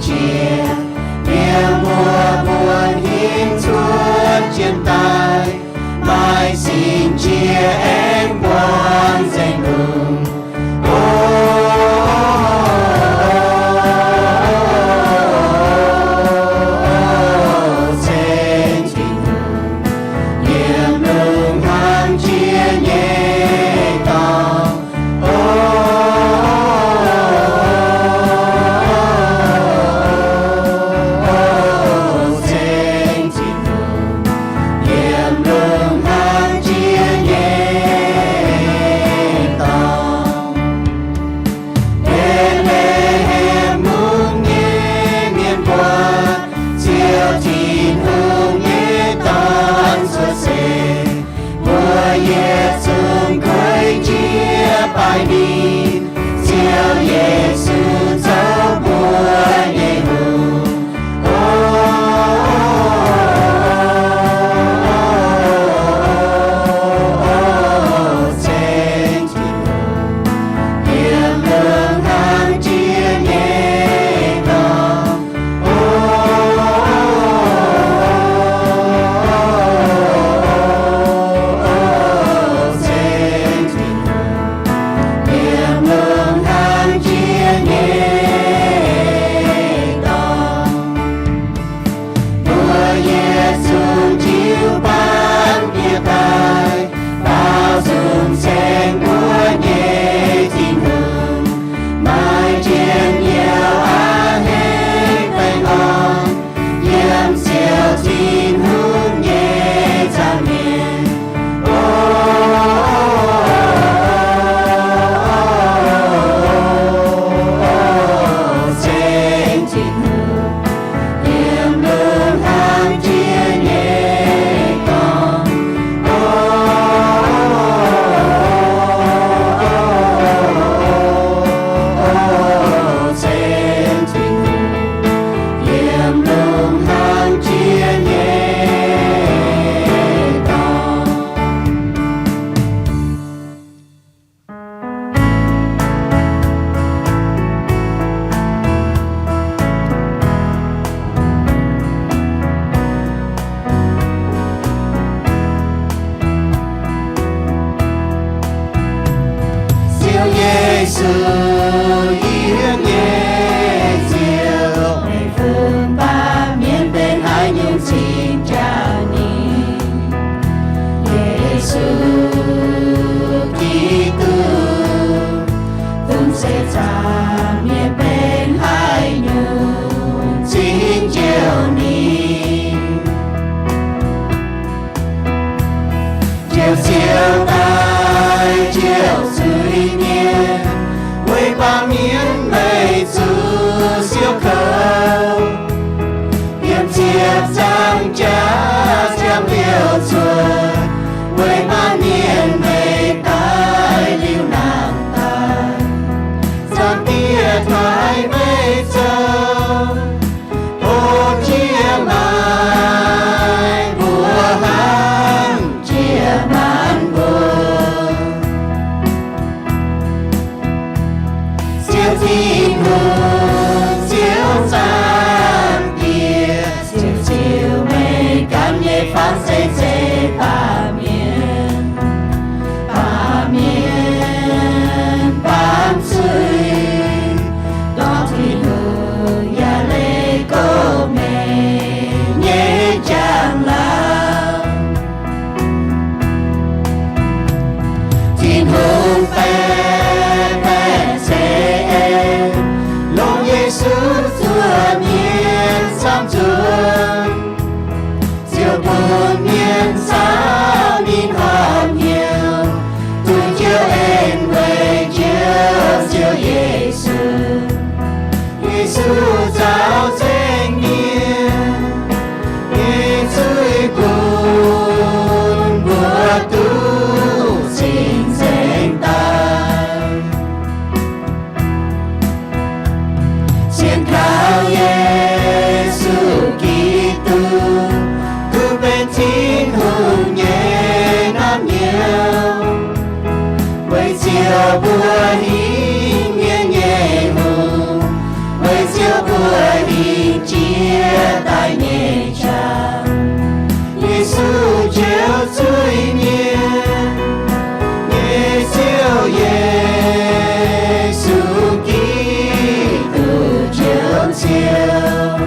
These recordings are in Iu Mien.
Jiex, mienh muoz mbuo hinc cuotv jienv daaih, maaih singx qiex aengx buangh nzengc lungh. O, ceng Tin-Hungh, yiem lungh hlang jiex nyei dorngx. O, ceng Tin-Hungh, yiem lungh hlang jiex nyei dorngx. Mbetc^le^hem Mungv nyei mienh mbuo, Ziouv Tin-Hungh nyei dorn cuotv seix, mbuo yietc zungv guei jiez baaix ninh. Ziouv Yesu zoux mbuo nyei hungh. O, ceng Tin-Hungh, yiem lungh hlang jiex nyei dorngx. O, ceng Tin-Hungh, yiem lungh hlang jiex nyei dorngx. Mbuo yietc zungv jiu-baang bieqc daaih, baaux nzung ceng mbuo nyei Tin-Hungh, maaih njien-youh a'hneiv baengh orn, yiem Ziouv Tin-Hungh nyei nza'hmien. O, ceng Tin-Hungh, yiem lungh hlang jiex nyei dorngx. O, ceng Tin-Hungh, yiem lungh hlang jiex nyei dorngx. Ziouv Yesu, yie nyei Ziouv, meih fungx baamh mienh benx haaix nyungc cingx njaaux ninh? Yesu Giduc, fungx zeiv zaangc mienh benx haaix nyungc cingx njoux ninh? Njoux Ziouv daaih, njoux zuiz-mienh, weic baamh mienh meih zuqc siouc kouv. Yiem ziepc nzaangc jaax ziangh liouh cuotv, weic baamh mienh meih daaih liuz nangh daaih. Zaangc Diex taaih meih zoux, o, jiex maanc mbuo hnangv, jiex maanc mbuo. Ziouv Tin-Hungh, Ziouv Zaangc Diex, Ziouv, Ziouv, meih ganh nyei fangx zeiv zeiv baamh mienh, baamh mienh baamh zuiz, dorh Tin-Hungh yaac leih go meih nyei njang-laangc. Tin-Hungh baeqc baeqc ceix en, longc Yesu zuoqc mienh camv zunc, ziouc bun mienh Yesu njoux zuiz-mienh, nyei Ziouv Yesu Giduc njoux Ziouv.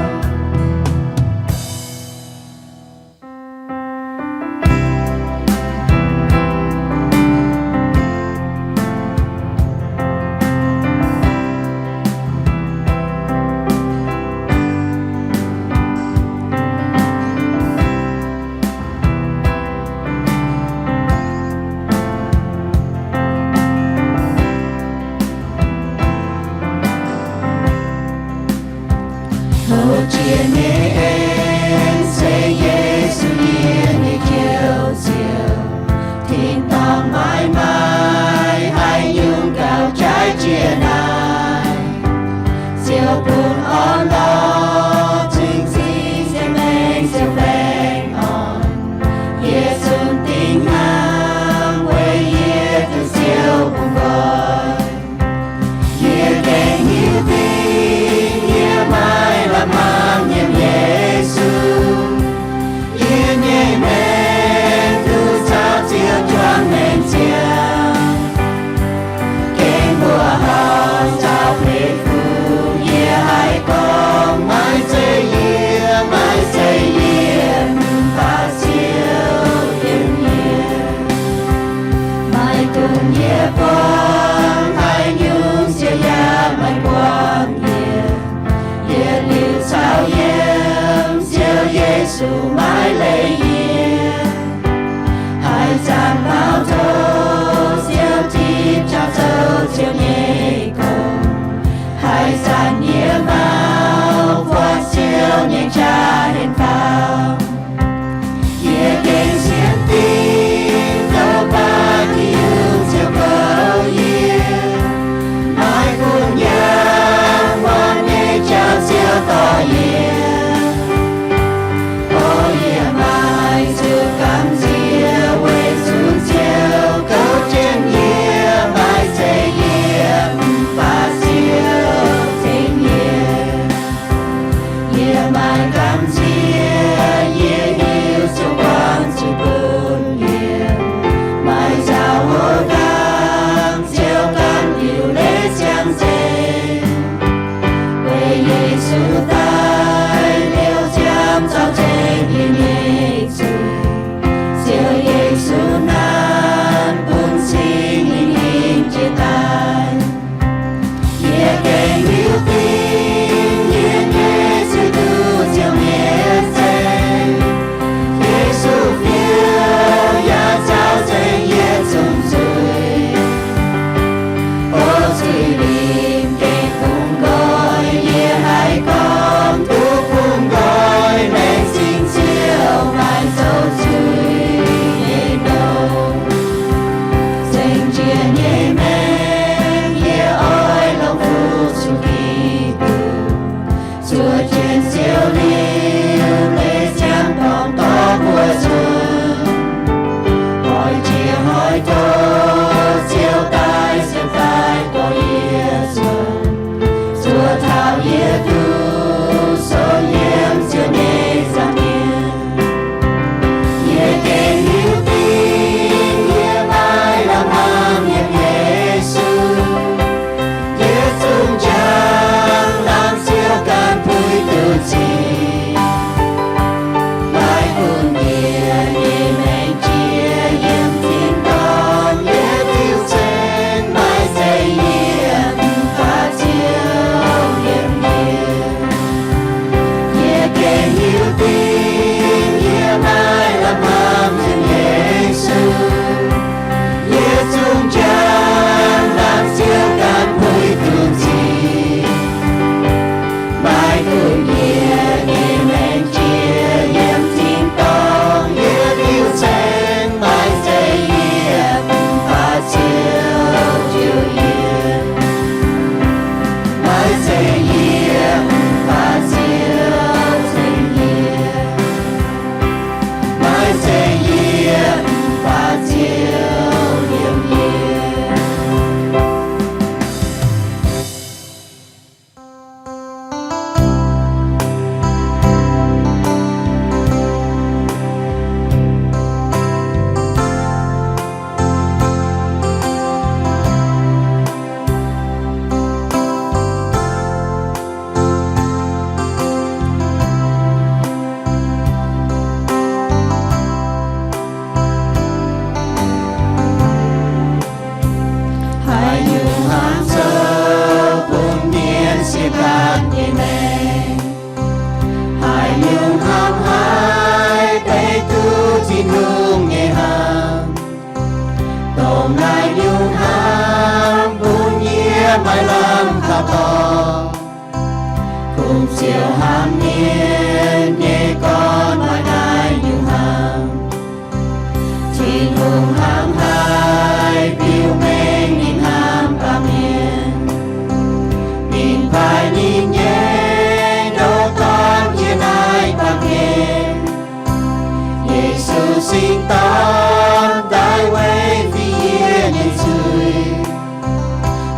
Singx Dorn daaih weic fih yie nyei zuiz,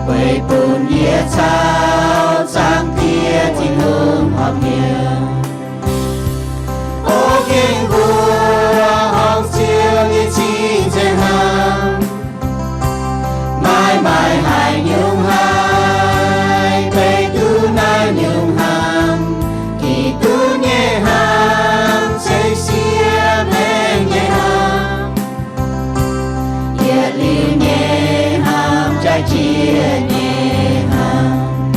weic bun yie caux Zaangc Diex Tin-Hungh horpc hnyouv. O Gengh mbuo, horngh Ziouv nyei cing-nzengc hnamv, maaih maaih haaix nyungc haiz, beiv duqv naaiv nyungc hnamv. Giduc nyei hnamv se siev maengc nyei hnamv. Yietc liuz nyei hnamv jaaix jiex nyei hnamv.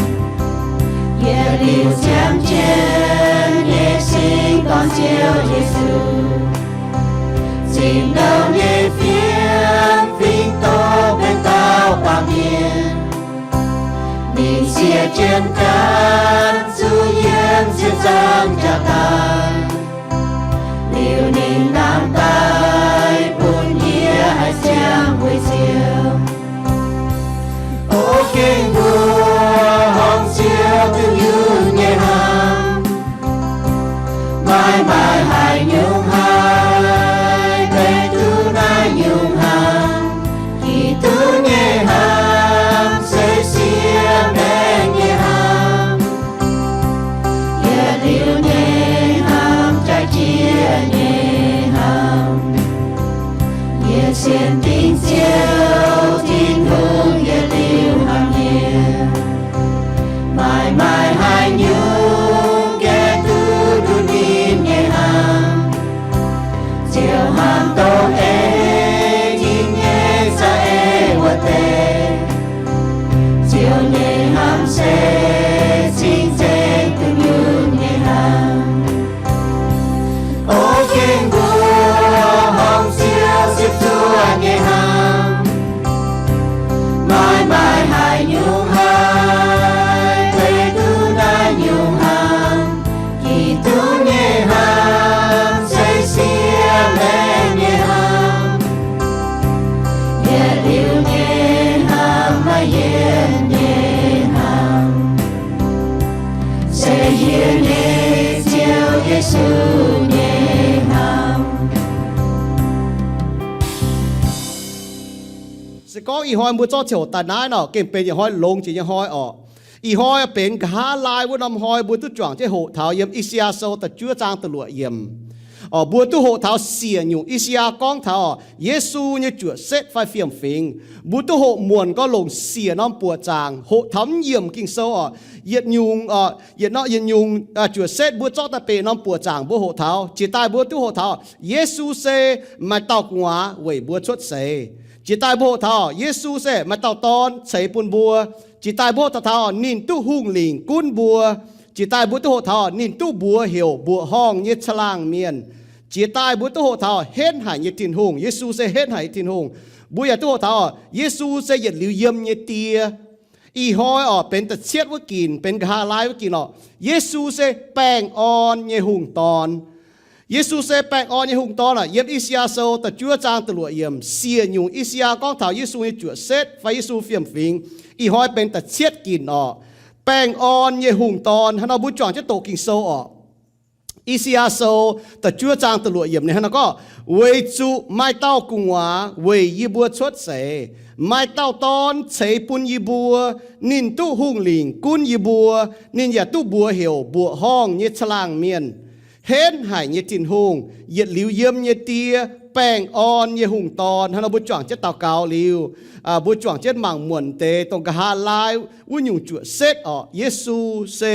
Yietc liuz ziangh jienv nyei Singx Dorn Ziouv Yesu, zinh douc nyei fiem fingx doz benx dauh baamh mienh. Ninh siev jienv ganh zuqc yiem siev zaangc jaax daaih. Liuz ninh lamh daaih bun yie haih ziangh weic Ziouv. O Gengh mbuo, horngh Ziouv duqv yungh nyei hnamv, maaih maaih haaix nyungc haiz, beiv duqv naaiv nyungc hnamv. Giduc nyei hnamv se siev maengc nyei hnamv. Yietc liuz nyei hnamv jaaix jiex nyei hnamv. Yie sienx dingc Ziouv Tin-Hungh yietc liuz hnamv nyei. Maaih maaih haaix nyungc gaengh duqv nduqc ninh nyei hnamv. Ziouv hnamv dongh eix nyinh nyei za'eix wuov deix. Ziouv nyei hnamv se cing-nzengc duqv nyungc nyei hnamv. O Gengh mbuo, horngh Ziouv siepv zuoqv nyei hnamv, maaih maaih haaix nyungc haiz, beiv duqv naaiv nyungc hnamv. Giduc nyei hnamv se siev maengc nyei hnamv. Yietc liuz nyei hnamv, maaih yienc nyei hnamv, se yie nyei Ziouv Yesu nyei hnamv. Se gorngv ih hnoi mbuo zorqv ziangh hoc daaih naaiv nor, gengh benx ih hnoi longx jiex nyei hnoi orqc. Ih hnoi benx nqa'haav laai wuov norm hnoi mbuo duqv juangc jienv hoqc taux yiem I^saa^yaa Sou da'juov zaang da'luoqc yiemc. Orqc, mbuo duqv hoqc taux siec nyungc I^saa^yaa gorngv taux Yesu nyei juoqc setv fai fiem-fingx. Mbuo duqv hoqc muonc gorngv longc siec norm buoqc zaangc hoqc taux mv yiemc Ging-Sou orqc. Yietc nyungc, yietc norm yietc nyungc juoqc setv mbuo zorqv daaih benx norm buoqc zaangc mbuo hoqc taux. Jiex daaih mbuo duqv hoqc taux Yesu se maaih dauh gu'nguaaz weic mbuo cuotv seix. Jiex daaih mbuo hoqc taux Yesu se maaih dauh dorn ceix bun mbuo. Jiex daaih mbuo hoqc taux ninh duqv hungh lingc gunv mbuo. Jiex daaih mbuo duqv hoqc taux ninh duqv mbuox heuc mbuoqc horngh nyei caangh laangh mienh. Jiex daaih mbuo duqv hoqc taux henv haic nyei Tin-Hungh. Yesu se henv haic nyei Tin-Hungh. Mbuo yaac duqv hoqc taux Yesu se yietc liuz yiem nyei Die. Ih hnoi orqc benx da'cietv wuov ginc, benx nqa'haav laai wuov ginc orqc. Yesu se baengh orn nyei hungh dorn. Yesu se baengh orn nyei hungh dorn orqc. Yiem I^saa^yaa Sou da'juov zaang da'luoqc yiemc, siec nyungc I^saa^yaa gorngv taux Yesu nyei juoqc setv fai Yesu fiem-fingx. Ih hnoi benx da'cietv ginc orqc. Baengh orn nyei hungh dorn. Hnangv nor mbuo juangc jienv doqc Ging-Sou orqc. I^saa^yaa Sou da'juov zaang da'luoqc yiemc ninh hnangv nor gorngv, weic zuqc maaih dauh gu'nguaaz weic yie mbuo cuotv seix, maaih dauh dorn ceix bun yie mbuo. Ninh duqv hungh lingc gunv yie mbuo. Ninh yaac duqv mbuox heuc mbuoqc horngh nyei caangh laangh mienh, henv haic nyei Tin-Hungh, yietc liuz yiem nyei Die, baengh orn nyei hungh dorn. Hnangv nor mbuo juangc jienv daux gaux liuz, mbuo juangc jienv mangc muonc deix dongh nqa'haav laai wuov nyungc juoqc setv orqc. Yesu se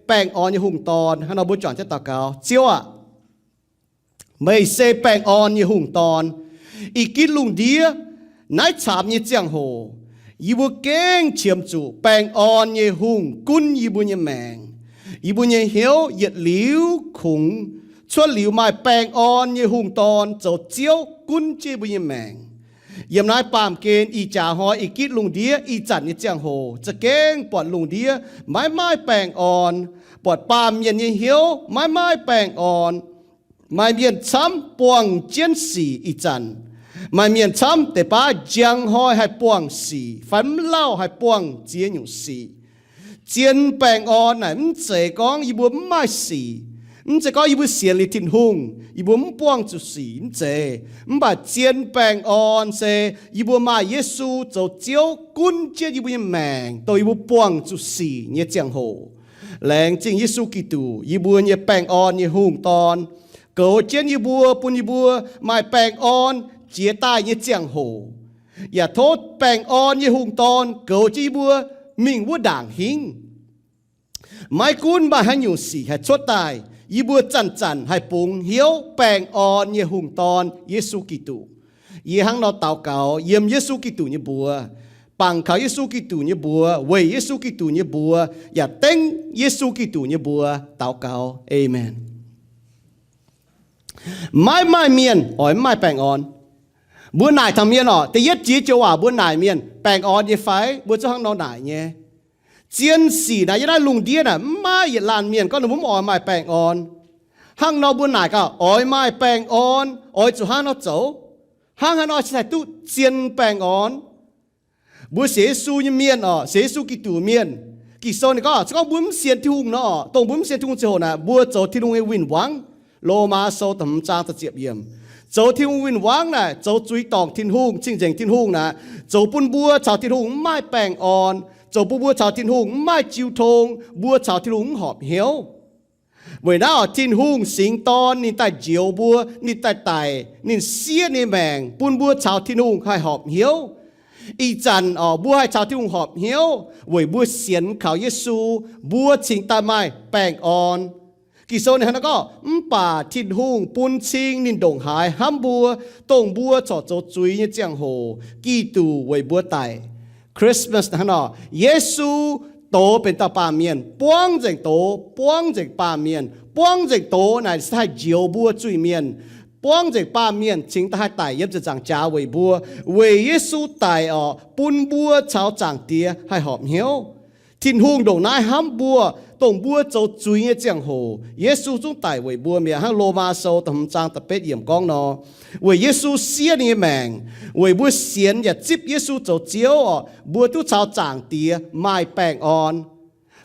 baengh orn nyei hungh dorn. Hnangv nor mbuo juangc jienv daux gaux. Ziouv aac, meih se baengh orn nyei hungh dorn. Ih gitv lungh ndiev naaiv caamx nyei ziangh hoc, yie mbuo gengh qiemx zuqc baengh orn nyei hungh gunv yie mbuo nyei maengc. Yie mbuo nyei hnyouv yietc liuz kungx cuotv liuz maaih baengh orn nyei hungh dorn zoux Ziouv gunv jienv mbuo nyei maengc. Yiem naaiv baamh gen ih jaax hnoi ih gitv lungh ndiev ih zanc nyei ziangh hoc za'gengh buatc lungh ndiev maiv maaih baengh orn, buatc baamh mienh nyei hnyouv maiv maaih baengh orn. Maaih mienh camv buangh jienv sic ih zanc. Maaih mienh camv deix baav njang hnoi haih buangh sic fai mv lauh haih buangh ziex nyungc sic. Zien baengh orn naaic mv zeiz gorngv yie mbuo mv maaih sic. Mv zeiz gorngv yie mbuo sienx liuz Tin-Hungh, yie mbuo mv buangh zuqc sic, mv zeiz. Mv baac zien baengh orn se yie mbuo maaih Yesu zoux Ziouv gunv jienv yie mbuo nyei maengc, dongh yie mbuo buangh zuqc sic nyei ziangh hoc. Laengz zingh Yesu Giduc, yie mbuo nyei baengh orn nyei hungh dorn, goux jienv yie mbuo, bun yie mbuo maaih baengh orn jiex daaih nyei ziangh hoc. Yaac tov baengh orn nyei hungh dorn goux jienv yie mbuo mingh wuov ndaangc hingv. Maiv gunv maaih haaix nyungc sic haih cuotv daaih, yie mbuo zanc-zanc haih bungx hnyouv baengh orn nyei hungh dorn, Yesu Giduc. Yie hnangv nor daux gaux yiem Yesu Giduc nyei mbuox, bangc kaux Yesu Giduc nyei mbuox, weic Yesu Giduc nyei mbuox, yaac dengv Yesu Giduc nyei mbuox daux gaux. Aamen. Maiv maaih mienh oix mv maaih baengh orn. Mbuo naaic taux mienh oc, da'yietv jiex joux waac mbuo naaic mienh, baengh orn nyei fai? Mbuo zungv hnangv nor naaic nyei. Zien sic naaic, yiem naaiv lungh ndiev naaic mv maaih yietc laanh mienh gorngv ninh mbuo mv oix maaih baengh orn. Hnangv nor mbuo naaic gaax, oix maaih baengh orn oix zuqc hnangv nor zoux. Hnangv haaix nor cingx haih duqv zien baengh orn? Mbuo sienx Yesu nyei mienh oc, sienx Yesu Giduc mienh, Ging-Sou ninh gorngv, se gorngv mbuo mv sienx Tin-Hungh nor, dongh mbuo mv sienx Tin-Hungh ziangh hoc naaic, mbuo zoux Tin-Hungh nyei win-wangv. Lomaa Sou da'hmz zaang da'ziepc yiemc. Zoux Tin-Hungh win-wangv naaic, zoux zuiz dorngc Tin-Hungh, cing-nzengc Tin-Hungh naaic, zoux bun mbuo caux Tin-Hungh mv maaih baengh orn, zoux bun mbuo caux Tin-Hungh mv maaih jiu tong, mbuo caux Tin-Hungh mv horpc hnyouv. Weic naaiv oc, Tin-Hungh singx dorn ninh daaih njoux mbuo, ninh daaih daic, ninh siev ninh maengc bun mbuo caux Tin-Hungh haih horpc hnyouv. Ih zanc oc, mbuo haih caux Tin-Hungh horpc hnyouv weic mbuo sienx kaux Yesu, mbuo cingx daaih maaih baengh orn. Ging-Sou ninh hnangv naaiv gorngv, mv baac Tin-Hungh bun cing ninh ndongc haaix hnamv mbuo, dongh mbuo corc zoux zuiz nyei ziangh hoc, Giduc weic mbuo daic. Christmas hnangv nor, Yesu doz benx dauh baamh mienh, buangv nzengc doz, buangv nzengc baamh mienh, buangv nzengc doz naaic cingx haih njoux mbuo zuiz-mienh, buangv nzengc baamh mienh cingx daaih haih daic yiem ziepc nzaangc jaax weic mbuo. Weic Yesu daic oc, bun mbuo caux Zaangc Diex haih horpc hnyouv. Tin-Hungh ndongc naaiv hnamv mbuo, dongh mbuo zoux zuiz nyei ziangh hoc, Yesu zungv daic weic mbuo mi'aqv. Hnangv Lomaa Sou da'hmz zaang da'betv yiemc gorngv nor, weic Yesu siev ninh nyei maengc, weic mbuo sienx yaac zipv Yesu zoux Ziouv oc, mbuo duqv caux Zaangc Diex maaih baengh orn.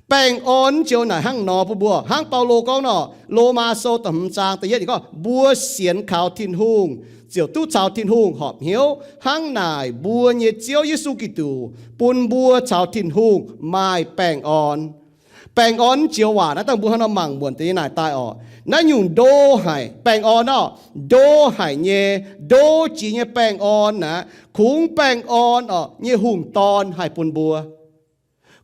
Baengh orn joux naaic hnangv nor bun mbuo, hnangv Baulo gorngv nor, Lomaa Sou da'hmz zaang da'yietv gorngv, mbuo sienx kaux Tin-Hungh ziouc duqv caux Tin-Hungh horpc hnyouv. Hnangv naaic mbuo nyei Ziouv Yesu Giduc bun mbuo caux Tin-Hungh maaih baengh orn. Baengh orn joux waac naaiv dangh mbuo hnangv nor mangc muonc deix nyei naaic daaih oc. Naaiv nyungc ndo haic, baengh orn orqc, ndo haic nyei, ndo jiex nyei baengh orn aqv, kungx baengh orn orqc nyei hungh dorn haih bun mbuo.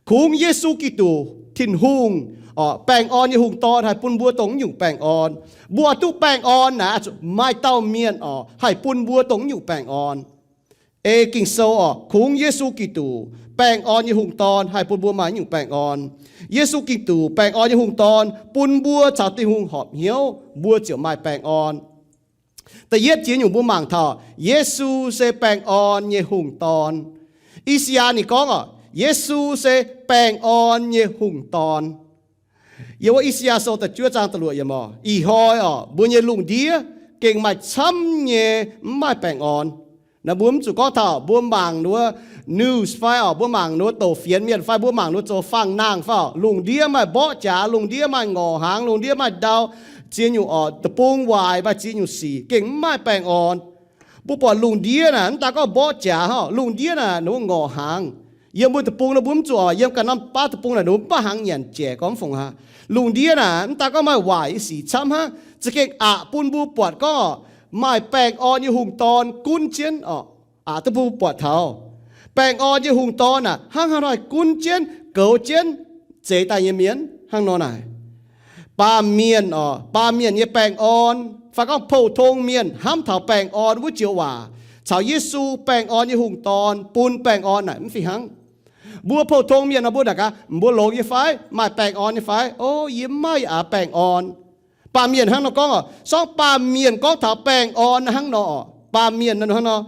Kungx Yesu Giduc, Tin-Hungh, orqc, baengh orn nyei hungh dorn haih bun mbuo dongh nyungc baengh orn. Mbuo duqv baengh orn naaic, maaih dauh mienh orqc haih bun mbuo dongh nyungc baengh orn. Ei Ging-Sou orqc, kungx Yesu Giduc, baengh orn nyei hungh dorn haih bun mbuo maaih nyungc baengh orn. Yesu Giduc, baengh orn nyei hungh dorn, bun mbuo caux Tin-Hungh horpc hnyouv, mbuo ziouc maaih baengh orn. Da'yietv jiex nyungc mbuo mangc taux Yesu se baengh orn nyei hungh dorn. I^saa^yaa ninh gorngv orqc, Yesu se baengh orn nyei hungh dorn. Yiem wuov I^saa^yaa Sou da'juov zaang da'luoqc yiemc orqc, ih hnoi orqc, mbuo nyei lungh ndiev gengh maaih camv nyei mv maaih baengh orn. Naaiv mbuo mv zuqc gorngv taux mbuo mangc wuov news fai orqc, mbuo mangc wuov douc fienx mienh fai mbuo mangc wuov zoux fangh nangh fai orqc, lungh ndiev maaih mborqv jaax, lungh ndiev maaih ngorc hnaangx, lungh ndiev maaih ndau, ziex nyungc orqc, deic-bung waaic, maaih ziex nyungc sic gengh mv maaih baengh orn. Mbuo buatc lungh ndiev naaic, mv daaih gorngv mborqv jaax hnangv, lungh ndiev naaic ninh mbuo ngorc hnaangx. Yiem mbuo deic-bung naaic mbuo mv zuqc orqc, yiem ganh norm baav deic-bung naaic ninh mbuo mv baac hnaangx nyanc jaic gorngv mv fungc aqv. Lungh ndiev naaic mv daaih gorngv maaih waaic nyei sic camv hnangv, za'gengh aqc bun mbuo buatc gorngv orqc, maaih baengh orn nyei hungh dorn gunv jienv orqc, aqc duqv bun mbuo buatc taux baengh orn nyei hungh dorn naaic hnangv haaix nor gunv jienv, goux jienv zeix daaih nyei mienh hnangv nor naaic. Baamh mienh orqc, baamh mienh nyei baengh orn, fai gorngv pou-tong mienh hnamv taux baengh orn wuov joux waac caux Yesu baengh orn nyei hungh dorn bun baengh orn naaic mv fih hnangv. Mbuo pou-tong mienh nor mbuo naaic gaax, mbuo longx nyei fai? Maaih baengh orn nyei fai? O, yie mv maaih aax baengh orn. Baamh mienh hnangv nor gorngv orqc, se gorngv baamh mienh gorngv taux baengh orn hnangv nor orqc, baamh mienh nor hnangv nor,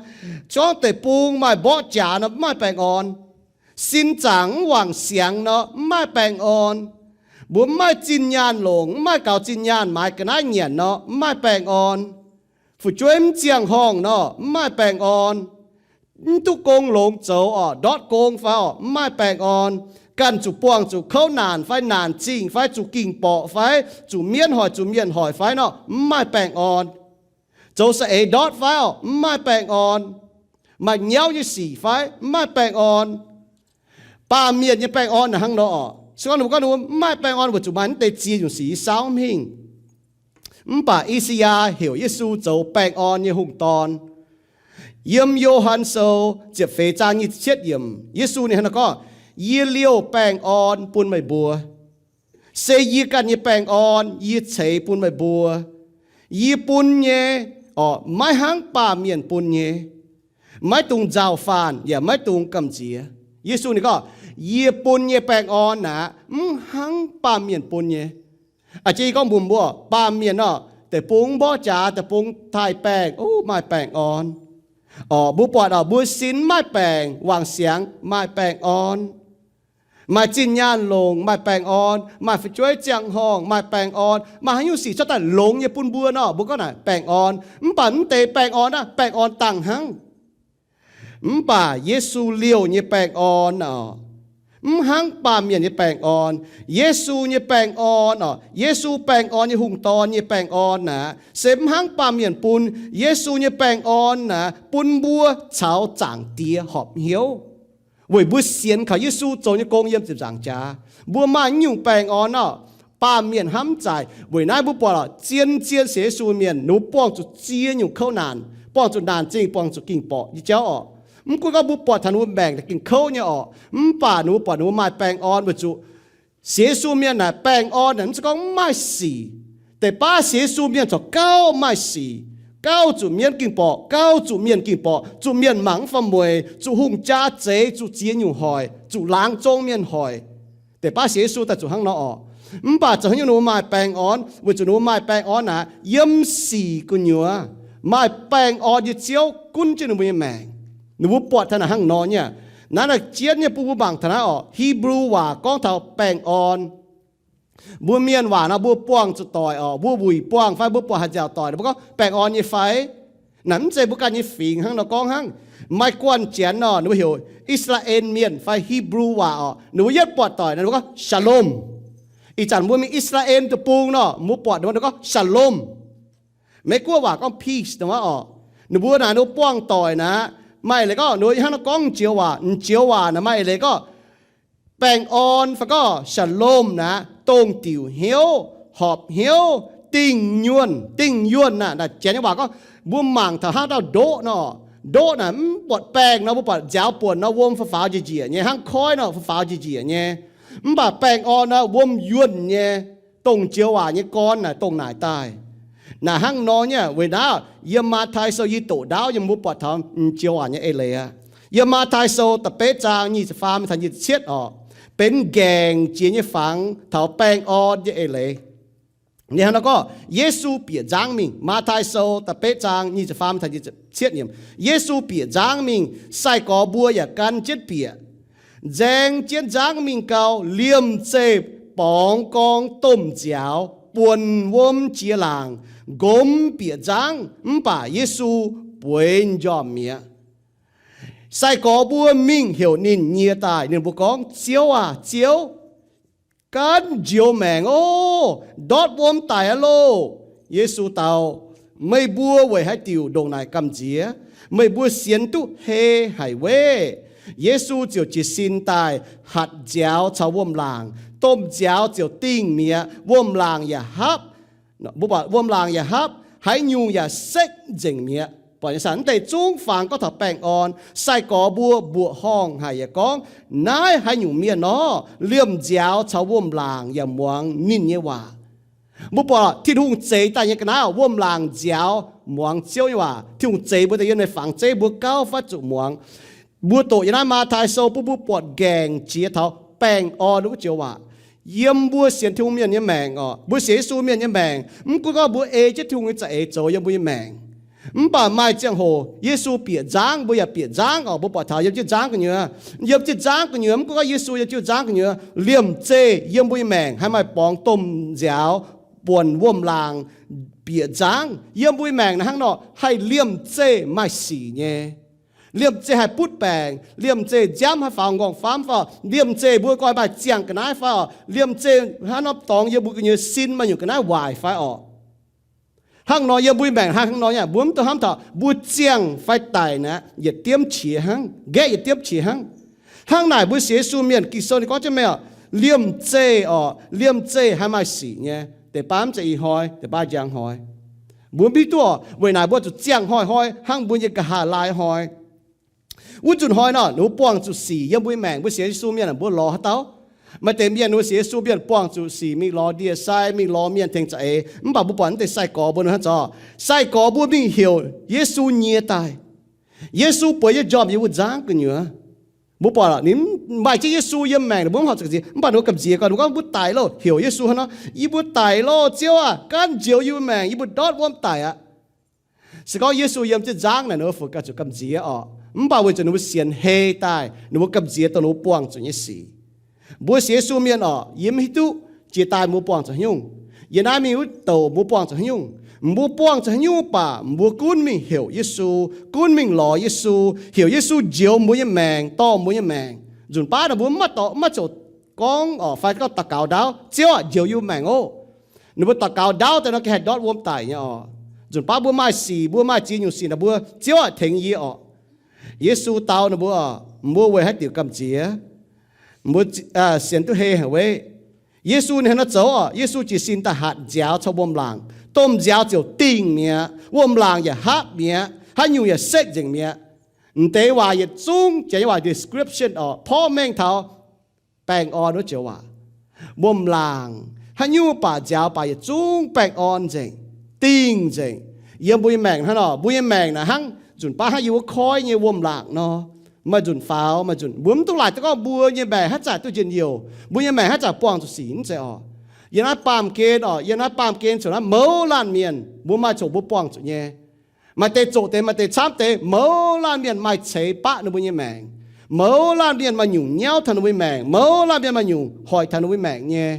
se gorngv deic-bung maaih mborqv jaax nor mv maaih baengh orn. Sin zaangc mv wangc siangx nor mv maaih baengh orn. Mbuo mv maaih zinh nyaanh longc, mv maaih gaux zinh nyaanh maaiz ga'naaiv nyanc nor mv maaih baengh orn. Fu'jueiv mv ziangh horngh nor mv maaih baengh orn. Mv duqv gong longx zoux orqc, ndortv gong fai orqc, mv maaih baengh orn. ganh zuqc buangh zuqc kouv naanc fai naanc zingh fai zuqc ging-borqc fai zuqc mienv hoic zuqc mienh hoic fai nor, mv maaih baengh orn. Zoux saeng-eix ndortv fai oc, mv maaih baengh orn. Maaih nyauv nyei sic fai, mv maaih baengh orn. Baamh mienh nyei baengh orn naaic hnangv nor oc. Se gorngv ninh mbuo gorngv ninh mbuo mv maaih baengh orn weic zuqc maaih naaiv deix ziex nyungc sic yie saauv mv hingh. Mv baac I^saa^yaa heuc Yesu zoux baengh orn nyei hungh dorn. Yiem Yo^han Sou ziepc feix zaang nyic ziepc cietv yiemc, Yesu ninh hnangv naaiv gorngv, Yie liouh baengh orn bun meih mbuo. Se yie ganh nyei baengh orn yie ceix bun meih mbuo. Yie bun nyei, oc, maiv hnangv baamh mienh bun nyei. Maiv dungx nzauh faanh yaac maiv dungx gamh nziex. Yesu ninh gorngv, Yie bun nyei baengh orn naaic mv hnangv baamh mienh bun nyei. A'jang yie gorngv mbuox mbuo, baamh mienh nor, deic-bung mborqv jaax, deic-bung taaih baengh, o, maaih baengh orn. Oc, mbuo buatc oc, mbuo sin mv maaih baengc, wangc siangx maaih baengh orn. Maaih zinh nyaanh longc maaih baengh orn, maaih fu'jueiv ziangh horngh maaih baengh orn, maaih haaix nyungc sic cuotv daaih longx nyei bun mbuo nor, mbuo gorngv naaic baengh orn. Mv baac mv deix baengh orn naaiv baengh orn dangh hnangv. Mv baac Yesu liouh nyei baengh orn oc, mv hnangv baamh mienh nyei baengh orn. Yesu nyei baengh orn oc, Yesu baengh orn nyei hungh dorn nyei baengh orn naaic, se mv hnangv baamh mienh bun. Yesu nyei baengh orn naaic bun mbuo caux Zaangc Diex horpc hnyouv, weic mbuo sienx kaux Yesu zoux nyei gong yiem ziepc nzaangc jaax. Mbuo maaih nyungc baengh orn oc, baamh mienh hnamv zaaic. Weic naaiv mbuo buatc oc, zien-zien sienx Yesu mienh, ninh mbuo buangh zuqc ziex nyungc kouv naanc, buangh zuqc naanc zingh, buangh zuqc ging-borqc nyei jauv oc. Mv gunv gorngv mbuo buatc taux ninh mbuo maengc naaic gengh kouv nyei oc, mv baac ninh mbuo buatc ninh mbuo maaih baengh orn weic zuqc sienx Yesu mienh naaic baengh orn naaic mv zeiz gorngv mv maaih sic. Deix baav sienx Yesu mienh corc gauh maaih sic, gauh zuqc mienv ging-borqc, gauh zuqc mienh ging-borqc, zuqc mienh mangc mv fam mueic, zuqc hungh jaa zeix, zuqc ziex nyungc hoic, zuqc laangz zong mienh hoic. Deix baav sienx Yesu daaih zuqc hnangv nor oc. Mv baac zoux haaix nyungc ninh mbuo maaih baengh orn? Weic zuqc ninh mbuo maaih baengh orn naaic yiem sic gu'nyuoz. Maaih baengh orn nyei Ziouv gunv jienv ninh mbuo nyei maengc. Ninh mbuo buatc taux naaic hnangv nor nyei. Naaiv naaic jienv nyei bun mbuo mangc taux naaiv oc, Hipv^lu waac gorngv taux baengh orn. Mbuo mienh waac nor mbuo buangh zuqc doic oc, mbuo wuic buangh fai mbuo buatc haaix nziaauc doic, mbuo gorngv baengh orn nyei fai? Naaic mv zeiz mbuo ganh nyei fingx hnangv nor gorngv hnangv. Maaih guanh janx nor, ninh mbuo heuc I^saa^laa^en Mienh fai Hipv^lu waac oc, ninh mbuo yietv buatc doic nor, ninh mbuo gorngv shalom. Ih zanc mbuo mingh I^saa^laa^en deic-bung nor, mbuo buatc ninh mbuo gorngv shalom. Meiv-Guoqv waac gorngv peace nor oc. Ninh mbuo naaic ninh mbuo buangh doic naaic, maaih eix leiz gorngv ninh mbuo hnangv nor gorngv m'njoux waac, m'njoux waac naaic maaih eix leiz gorngv baengh orn fai gorngv shalom naaic, dongh diuc hnyouv, horpc hnyouv, dingh nyuonh. Dingh nyuonh naaic, naaic janx nyei waac gorngv, mbuo mangc taux hnangv dauh ndoqv nor, ndoqv naaic mv buatc baengh nor, mbuo buatc nziaaux buonc nor, wuom faaux faaux njiec njiec nyei, hnangv koiv nor faaux faaux njiec njiec nyei. Mv baac baengh orn nor wuom yuonh nyei, dongh m'njoux waac nyei gorn naaic dongh naaic daaih. Naaic hnangv nor nyei. Weic naaiv yiem Matv^tai Sou yie doqc ndaauv yiem mbuo buatc taux m'njoux waac nyei eix leiz aqv. Yiem Matv^tai Sou da'betv zaang nyic ziepc faam taux nyic ziepc cietv oc, benx ngaengc jiex nyei fangx taux baengh orn nyei eix leiz. Ninh hnangv nor gorngv, Yesu bieqc nzangv mingh. Matv^tai Sou da'betv zaang nyic ziepc faam taux nyic ziepc cietv yiemc, Yesu bieqc nzangv mingh, sai-gorx mbuo yaac gan jienv bieqc. Nzaeng jienv nzangv mingh gau, liemh zeih borngz gorng domh nziaaux buonc wuom jiex laangc, nqomz bieqc nzangv, mv baac Yesu bueix njormh mi'aqv. Sai-gorx mbuo mingh heuc ninh nyie daaih. Ninh mbuo gorngv, Ziouv aah! Ziouv! Gaanv njoux maengc oc! Ndortv wuom daic aqv loh! Yesu dau, Meih mbuo weic haaix diuc ndongc naaic gamh nziex? Meih mbuo sienx duqv hei haic weiv? Yesu ziouc jiez sin daaih hatc nziaaux caux wuom-laangc. Domh nziaaux ziouc dingh mi'aqv. Wuom-laangc yaac hapv. Mbuo buatc wuom-laangc yaac hapv, haaix nyungc yaac sekv nzengc mi'aqv. Buatc nyei saah, mv deix zungv fangx gorngv taux baengh orn. Sai-gorx mbuo mbuoqc horngh haic yaac gorngv, Naaiv haaix nyungc mienh nor? Liemh nziaaux caux wuom-laangc yaac muangx ninh nyei waac. Mbuo buatc Tin-Hungh zeix daaih nyei ga'naaiv, wuom-laangc nziaaux muangx Ziouv nyei waac. Tin-Hungh zeix mbuo daaih yiem naaiv fangx zeiv, mbuo gauh fatv zuqc muangx. Mbuo doqc yiem naaiv Matv^tai Sou bun mbuo buatc ngaengc jiex taux baengh orn wuov joux waac. Yiem mbuo sienx Tin-Hungh mienh nyei maengc oc, mbuo sienx Yesu mienh nyei maengc, mv gunv gorngv mbuo ei jienv Tin-Hungh nyei za'eix zoux yiem mbuo nyei maengc, mv baac maaih ziangh hoc Yesu bieqc nzangv, mbuo yaac bieqc nzangv oc. Mbuo buatc taux yiem jienv nzangv gu'nyuoz, yiem jienv nzangv gu'nyuoz, mv gunv gorngv Yesu yiem jienv nzangv gu'nyuoz, liemh zeih yiem mbuo nyei maengc haih maaih borngz domh nziaaux, buonc wuom-laangc, bieqc nzangv. Yiem mbuo nyei maengc naaiv hnangv nor haih liemh zeih maaih sic nyei. Liemh zeih haih butv baengc, liemh zeih nziaamv haih faaux nqorngv-famv fai orqc? Liemh zeih mbuo goi maaih ziangh ga'naaiv fai orqc? Liemh zeih hnangv norm dorngx yiem mbuo gu'nyuoz sin maaih nyungc ga'naaiv waaic fai orqc? Hnangv nor yiem mbuo maengc hnangv nor nyei, mbuo mv dungx hnamv taux mbuo ziangh fai daic naaic yietc diemv qiex hnangv, nqaeqv yietc diemv qiex hnangv. Hnangv naaic mbuo sienx Yesu mienh, Ging-Sou ninh gorngv jienv mengh orqc, liemh zeih orqc, liemh zeih haih maaih sic nyei. Deix baav mv zeiz ih hnoi, deix baav njang hnoi. Mbuo mv hiuv duqv orqc, weic naaic mbuo zuqc ziangh hnoi-hnoi hnangv mbuo nyei nqa'haav laai hnoi. Wuov nzunc hnoi nor, ninh mbuo buangh zuqc sic yiem mbuo nyei maengc. Mbuo sienx Yesu mienh mbuo lorz haaix dauh? Maaih deix mienh ninh mbuo sienx Yesu mienh buangh zuqc sic mingh lorz ndie-sai, mingh lorz mienh tengx za'eix. Mv baac mbuo buatc naaiv deix sai-gorx mbuo nor hnangv zoux. Sai-gorx mbuo mingh heuc Yesu nyie daaih. Yesu bueix nyei njormh yiem wuov nzangv gu'nyuoz. Mbuo buatc ninh maaih jienv Yesu yiem maengc, mbuo mv horpc zuqc gamh nziex. Mv baac ninh mbuo gamh nziex gorngv, ninh gorngv, mbuo daic loh, heuc Yesu hnangv nor, yie mbuo daic loh, Ziouv aah, gaanv njoux yie mbuo maengc, yie mbuo ndortv wuom daic aqv. Se gorngv Yesu yiem jienv nzangv naaic, ninh mbuo fungc ganh zuqc gamh nziex orqc. Mv baac weic zuqc ninh mbuo sienx hei daaih, ninh mbuo gamh nziex dongh ninh mbuo buangh zuqc nyei sic. Mbuo sienx Yesu mienh orqc, yie mv hiuv duqv jiex daaih mbuo buangh zuqc haaix nyungc. Yiem naaiv mingh wuov douc mbuo buangh zuqc haaix nyungc, mbuo buangh zuqc haaix nyungc baac mbuo gunv mingh heuc Yesu, gunv mingh lorz Yesu, heuc Yesu njoux mbuo nyei maengc, dorh mbuo nyei maengc. Nzunc baav naaic mbuo mv maaih dorh, mv maaih ziouc gorngv orqc, fai gorngv daux gaux ndaauv, Ziouv aah, njoux yie maengc oc. Ninh mbuo daux gaux ndaauv daaih nor, gengh haih ndortv wuom daic nyei orqc. Nzunc baav mbuo maaih sic, mbuo maaih ziex nyungc sic naaic, mbuo, Ziouv aah, tengx yie orqc. Yesu dau ninh mbuo, mbuo weic haaix diuc gamh nziex? Mbuo sienx duqv hei haic weic? Yesu ninh hnangv naaiv zoux orqc, Yesu jiez sin daaih hatc nziaaux caux wuom-laangc. Domh nziaaux ziouc dingh mi'aqv, wuom-laangc yaac haapv mi'aqv, haaix nyungc yaac setv nzengc mi'aqv. M'deix waac yietc zungv jiex nyei waac description orqc, porv mengh taux baengh orn wuov joux waac. Wuom-laangc, haaix nyungc baac nziaaux baac yietc zungv baengh orn nzengc, dingh nzengc. Yiem mbuo nyei maengc hnangv nor, mbuo nyei maengc naaic hnangv nzunc baav hnangv yie wuov koiv nyei wuom-laangc nor. Maaih nzunc faaux, maaih nzunc mbuo mv duqv laaic duqv gorngv mbuo nyei maengc haaix zanc duqv njien-youh, mbuo nyei maengc haaix zanc buangh zuqc sic, mv zeiz orqc. Yiem naaiv baamh gen orqc, yiem naaiv baamh gen corc naaiv mouz laanh mienh, mbuo maaih corc mbuo buangh zuqc nyei. Maaih deix zoqc deix, maaih deix camv deix, mouz laanh mienh maaih ceix baqv ninh mbuo nyei maengc. Mouz laanh mienh maaih nyungc nyauv taux ninh mbuo nyei maengc. Mouz laanh mienh maaih nyungc hoic taux ninh mbuo nyei maengc nyei.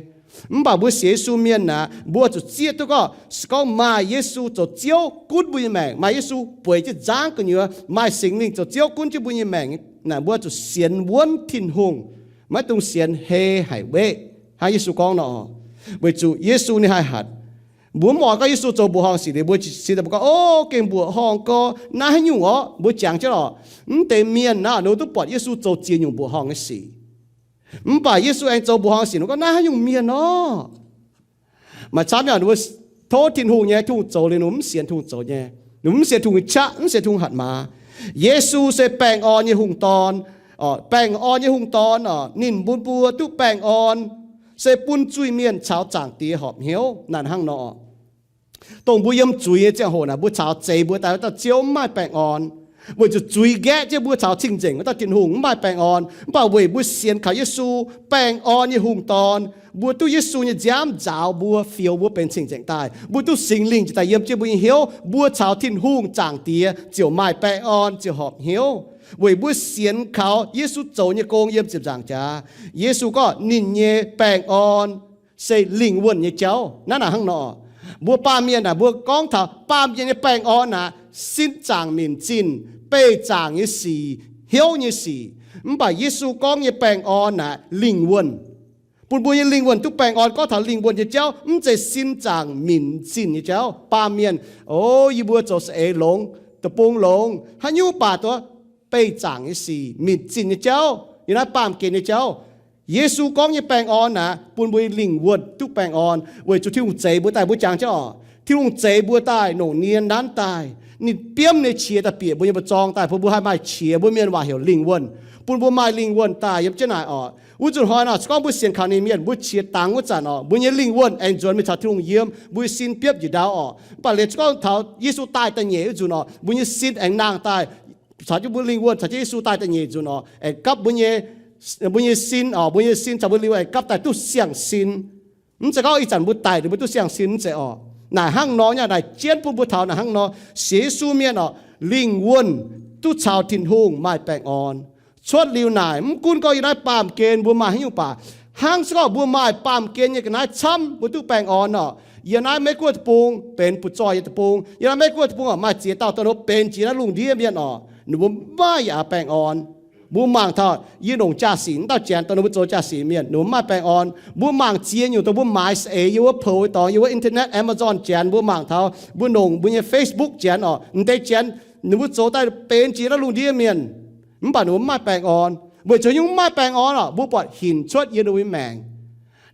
Mv baac mbuo sienx Yesu mienh naaic, mbuo zuqc zieqv duqv gorngv, se gorngv maaih Yesu zoux Ziouv gunv mbuo nyei maengc, maaih Yesu bueix jienv nzangv gu'nyuoz, maaih Singx Lingh zoux Ziouv gunv jienv mbuo nyei maengc naaic, mbuo zuqc sienx wuonv Tin-Hungh, maiv dungx sienx hei haic weqv. Hnangv Yesu gorngv nor, weic zuqc Yesu ninh haih hatc. Mbuo mv oix gorngv Yesu zoux mbuoqc horngh sic liuz mbuo cingx daaih mbuo gorngv, o, gengh mbuoqc horngh gorx, naaiv haaix nyungc orqc? Mbuo jangx jienv orqc, mv deix mienh naaiv ninh duqv buatc Yesu zoux ziex nyungc mbuoqc horngh nyei sic. Mv baac Yesu aengx zoux mbuoqc horngh sic, ninh gorngv, naaiv haaix nyungc mienh orqc? Maaih camv nyei, ninh mbuo tov Tin-Hungh nyei, Tin-Hungh zoux liuz ninh mbuo mv sienx Tin-Hungh zoux nyei. Ninh mbuo mv sienx Tin-Hungh nyei qaqv, mv sienx Tin-Hungh hatc maaz. Yesu se baengh orn nyei hungh dorn. Baengh orn nyei hungh dorn orqc, ninh bun mbuo duqv baengh orn, se bun zuiz-mienh caux Zaangc Diex horpc hnyouv. Naaic hnangv nor, dongh mbuo yiem zuiz nyei ziangh hoc naaic, mbuo caux zeix mbuo daaih wuov dauh Ziouv mv maaih baengh orn, weic zuqc zuiz nqaeqv jienv mbuo caux cing-nzengc wuov dauh Tin-Hungh mv maaih baengh orn. Mv baac weic mbuo sienx kaux Yesu, baengh orn nyei hungh dorn, mbuo duqv Yesu nyei nziaamv nzaaux mbuo, fioux mbuo benx cing-nzengc daaih, mbuo duqv Singx Lingh njiec daaih yiem jienv mbuo nyei hnyouv, mbuo caux Tin-Hungh Zaangc Diex ziouc maaih baengh orn, ziouc horpc hnyouv, weic mbuo sienx kaux Yesu zoux nyei gong yiem ziepc nzaangc jaax. Yesu gorngv ninh nyei baengh orn se lingh wuonh nyei jauv. Naaiv naaic hnangv nor, mbuo baamh mienh naaic, mbuo gorngv taux baamh mienh nyei baengh orn naaic, sin zaangc minc zinh, beih zaangc nyei sic, hnyouv nyei sic. Mv baac Yesu gorngv nyei baengh orn naaic lingh wuonh, bun mbuo nyei lingh wuonh duqv baengh orn. Gorngv taux lingh wuonh nyei jauv, mv zeiz sin zaangc minc zinh nyei jauv. Baamh mienh, o, yie mbuo zoux saeng-eix longx, deic-bung longx, haaix nyungc baac duqv beih zaangc nyei sic, minc zinh nyei jauv, yiem naaiv baamh gen nyei jauv. Yesu gorngv nyei baengh orn naaic, bun mbuo nyei lingh wuonh duqv baengh orn, weic zuqc Tin-Hungh zeix mbuo daaih. Mbuo jangx jienv orqc, Tin-Hungh zeix mbuo daaih, longc nie nanv daaih, ninh biomv nyei qiex daaih bieqc mbuo nyei mba'zorng daaih, bun mbuo haih maaih qiex, mbuo mienh waac heuc lingh wuonh, bun mbuo maaih lingh wuonh daaih yiem jienv naaic orqc. Wuov nzunc hnoi nor, se gorngv mbuo sienx kaux ninh mienh, mbuo qiex dangx wuov zanc orqc, mbuo nyei lingh wuonh aengx nzuonx mingh caux Tin-Hungh yiem, mbuo nyei sin biopv njiec ndau orqc. Mv baac liuz se gorngv taux Yesu daaih da'nyeic wuov nzunc orqc, mbuo nyei sin aengx nangh daaih, caux jienv mbuo lingh wuonh caux jienv Yesu daaih da'nyeic nzunc orqc, aengx gapv mbuo nyei, mbuo nyei sin orqc, mbuo nyei sin caux mbuo lingh wuonh aengx gapv daaih duqv siang-sin. Mv zeiz gorngv ih zanc mbuo daic liuz mbuo duqv siang-sin, mv zeiz orqc. Naaic hnangv nor nyei, naaic jienv bun mbuo taux naaic hnangv nor, sienx Yesu mienh orqc, lingh wuonh duqv caux Tin-Hungh maaih baengh orn. Cuotv liuz naaic, mv gunv gorngv yiem naaiv baamh gen mbuo maaih haaix nyungc baac, hnangv se gorngv mbuo maaih baamh gen nyei ga'naaiv camv, mbuo duqv baengh orn orqc. Yiem naaiv Meiv Guoqv deic-bung benx butv-zoih nyei deic-bung. Yiem naaiv Meiv Guoqv deic-bung orqc, maaih ziex dauh dongh benx jiex naaiv lungh ndiev mienh orqc. Ninh mbuo maiv yaac baengh orn. Mbuo mangc taux yie longc jaa-sic wuov dauh janx dongh ninh mbuo zoux jaa-sic mienh, ninh mbuo maiv baengh orn. Mbuo mangc ziex nyungc dongh mbuo maaiz saeng-eix yiem wuov poux daaih, yiem wuov internet, Amazon janx, mbuo mangc taux mbuo longc mbuo nyei Facebook janx orqc, m'deix janx ninh mbuo zoux daaih benx jiex naaiv lungh ndiev mienh, mv baac ninh mbuo maiv baengh orn. Weic zuqc nyungc maiv baengh orn orqc, mbuo buatc hinc cuotv yiem ninh mbuo nyei maengc.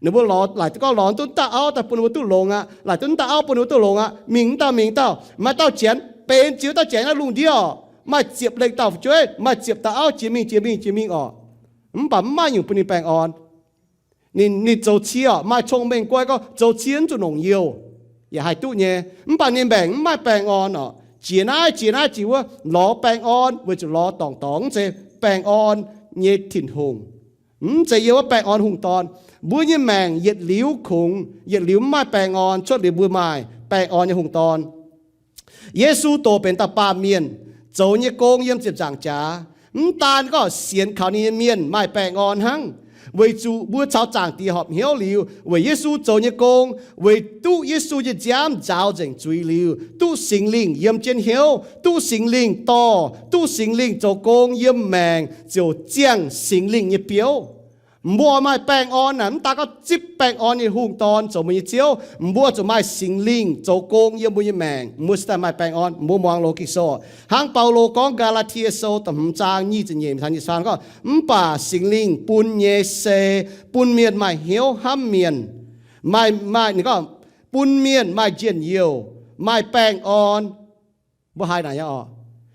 Ninh mbuo lorz, laaic duqv gorngv lorz duqv dauh auv daaih bun ninh mbuo duqv longx aqv, laaic duqv dauh auv bun ninh mbuo duqv longx aqv, mingh dauh mingh dauh, maaih dauh janx benx jiex wuov dauh janx naaiv lungh ndiev orqc, maaih ziepc lengh dauh fu'jueiv, maaih ziepc dauh auv jiex mingh jiex mingh jiex mingh orqc. Mv baac mv maaih nyungc bun ninh baengh orn. Ninh, ninh zoux cie orqc, maaih cong-mengh guai gorngv zoux cie mv zuqc longc youh, yaac haih duqv nyei. Mv baac ninh maengc mv maaih baengh orn orqc. Jiex naaiv jiex naaiv jiex wuov lorz baengh orn, weic zuqc lorz dorngc dorngc mv zeiz baengh orn nyei Tin-Hungh. Mv zeiz yiem wuov baengh orn hungh dorn. Mbuo nyei maengc yietc liuz kungx, yietc liuz mv maaih baengh orn, cuotv liuz mbuo maaih baengh orn nyei hungh dorn. Yesu doqc benx dauh baamh mienh, zoux nyei gong yiem ziepc nzaangc jaax. Mv daan gorngv sienx kaux ninh nyei mienh maaih baengh orn hnangv, weic zuqc mbuo caux Zaangc Diex horpc hnyouv liuz, weic Yesu zoux nyei gong, weic duqv Yesu nyei nziaamv nzaaux nzengc zuiz liuz, duqv Singx Lingh yiem jienv hnyouv, duqv Singx Lingh dorh, duqv Singx Lingh zoux gong yiem maengc ziouc ziangh Singx Lingh nyei biouv. Mbuo maaih baengh orn naaic, mv daan gorngv zipv baengh orn nyei hungh dorn zoux mbuo nyei Ziouv, mbuo zuqc maaih Singx Lingh zoux gong yiem mbuo nyei maengc, mbuo se daaih maaih baengh orn. Mbuo muangx loz Ging-Sou hnangv Baulo gorngv Gaa^laa^tie Sou da'hmz zaang nyic ziepc nyeic caux nyic ziepc faam gorngv, mv baac Singx Lingh bun nyei se bun mienh maaih hnyouv hnamv mienh, maaih, maaih, ninh gorngv bun mienh maaih njien-youh, maaih baengh orn. Mbuo haiz naaic nyei orqc?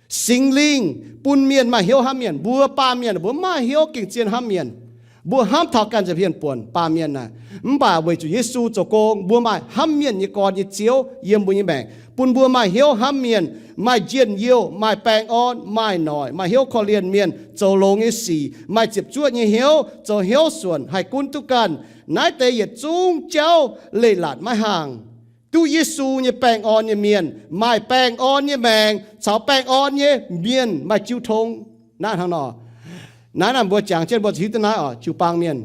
Singx Lingh bun mienh maaih hnyouv hnamv mienh. Mbuo baamh mienh mbuo mv maaih hnyouv gengh zien hnamv mienh. Mbuo hnamv taux ganh nza'hmien buonc, baamh mienh naaic. Mv baac weic zuqc Yesu zoux gong, mbuo maaih hnamv mienh nyei gorn nyei Ziouv yiem mbuo nyei maengc, bun mbuo maaih hnyouv hnamv mienh, maaih njien-youh, maaih baengh orn, maaih noic, maaih hnyouv korv-lienh mienh, zoux longx nyei sic, maaih ziepc zuoqv nyei hnyouv, zoux hnyouv suonc, haih gunv duqv ganh. Naaiv deix yietc zungv jauv leiz-latc maiv haangh. Duqv Yesu nyei baengh orn nyei mienh maaih baengh orn nyei maengc caux baengh orn nyei mienh maaih jiu tong. Naaiv hnangv nor, naaiv naaic mbuo jangx jienv mbuo zuqc hiuv duqv naaiv oc, jiu-baang mienh.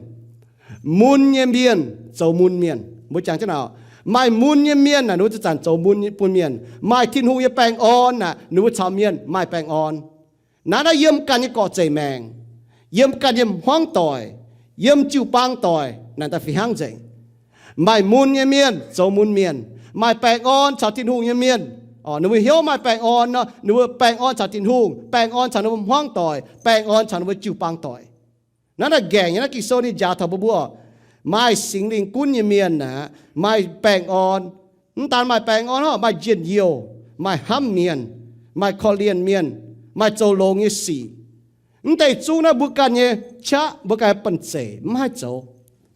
Mun nyei mienh zoux mun mienh. Mbuo jangx jienv naaic, maaih mun nyei mienh naaic, ninh mbuo zanc-zanc zoux mun bun mienh. Maaih Tin-Hungh nyei baengh orn naaic, ninh mbuo caux mienh maaih baengh orn. Naaiv naaiv yiem ganh nyei gorqv-zeic maengc, yiem ganh nyei hmuangv doic, yiem jiu-baang doic naaic daaih fih hnangv nzengc. Maaih mun nyei mienh zoux mun mienh, maaih baengh orn caux Tin-Hungh nyei mienh. Ninh mbuo hnyouv maaih baengh orn nor, ninh mbuo baengh orn caux Tin-Hungh, baengh orn caux ninh mbuo hmuangv doic, baengh orn caux ninh mbuo jiu-baang doic. Naaiv naaic nqaengc nyei naaiv Ging-Sou ninh njaaux taux mbuo mbuo, maaih Singx Lingh gunv nyei mienh aeqv, maaih baengh orn. Mv daan maaih baengh orn, maaih njien-youh, maaih hnamv mienh, maaih korv-lienh mienh, maaih zoux longx nyei sic. Mv deix zungv naaiv mbuo ganh nyei qaqv, mbuo ganh nyei banh zeic mv haih zoux.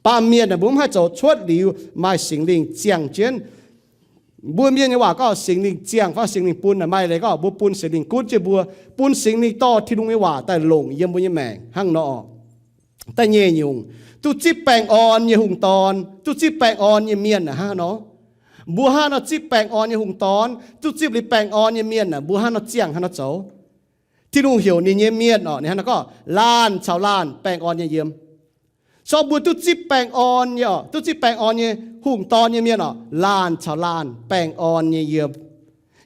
Baamh mienh aeqv, mbuo mv haih zoux cuotv liuz maaih Singx Lingh ziangh jienv. Mbuo mienh nyei waac gorngv Singx Lingh ziangh fai Singx Lingh bun naaic, maaih leiz gorngv mbuo bun Singx Lingh gunv jienv mbuo, bun Singx Lingh dorh Tin-Hungh nyei waac daaih longc yiem mbuo nyei maengc hnangv nor. Da'nyeic nyungc, duqv zipv baengh orn nyei hungh dorn, duqv zipv baengh orn nyei mienh hnangv haaix nor? Mbuo hnangv haaix nor zipv baengh orn nyei hungh dorn? Duqv zipv liuz baengh orn nyei mienh aeqv, mbuo hnangv haaix nor ziangh, hnangv haaix nor zoux? Tin-Hungh heuc ninh nyei mienh orqc, ninh hnangv haaix nor gorngv? Laanh caux laanh baengh orn nyei yiem. Sorng mbuo duqv zipv baengh orn nyei orqc, duqv zipv baengh orn nyei hungh dorn nyei mienh orqc, laanh caux laanh baengh orn nyei yiem.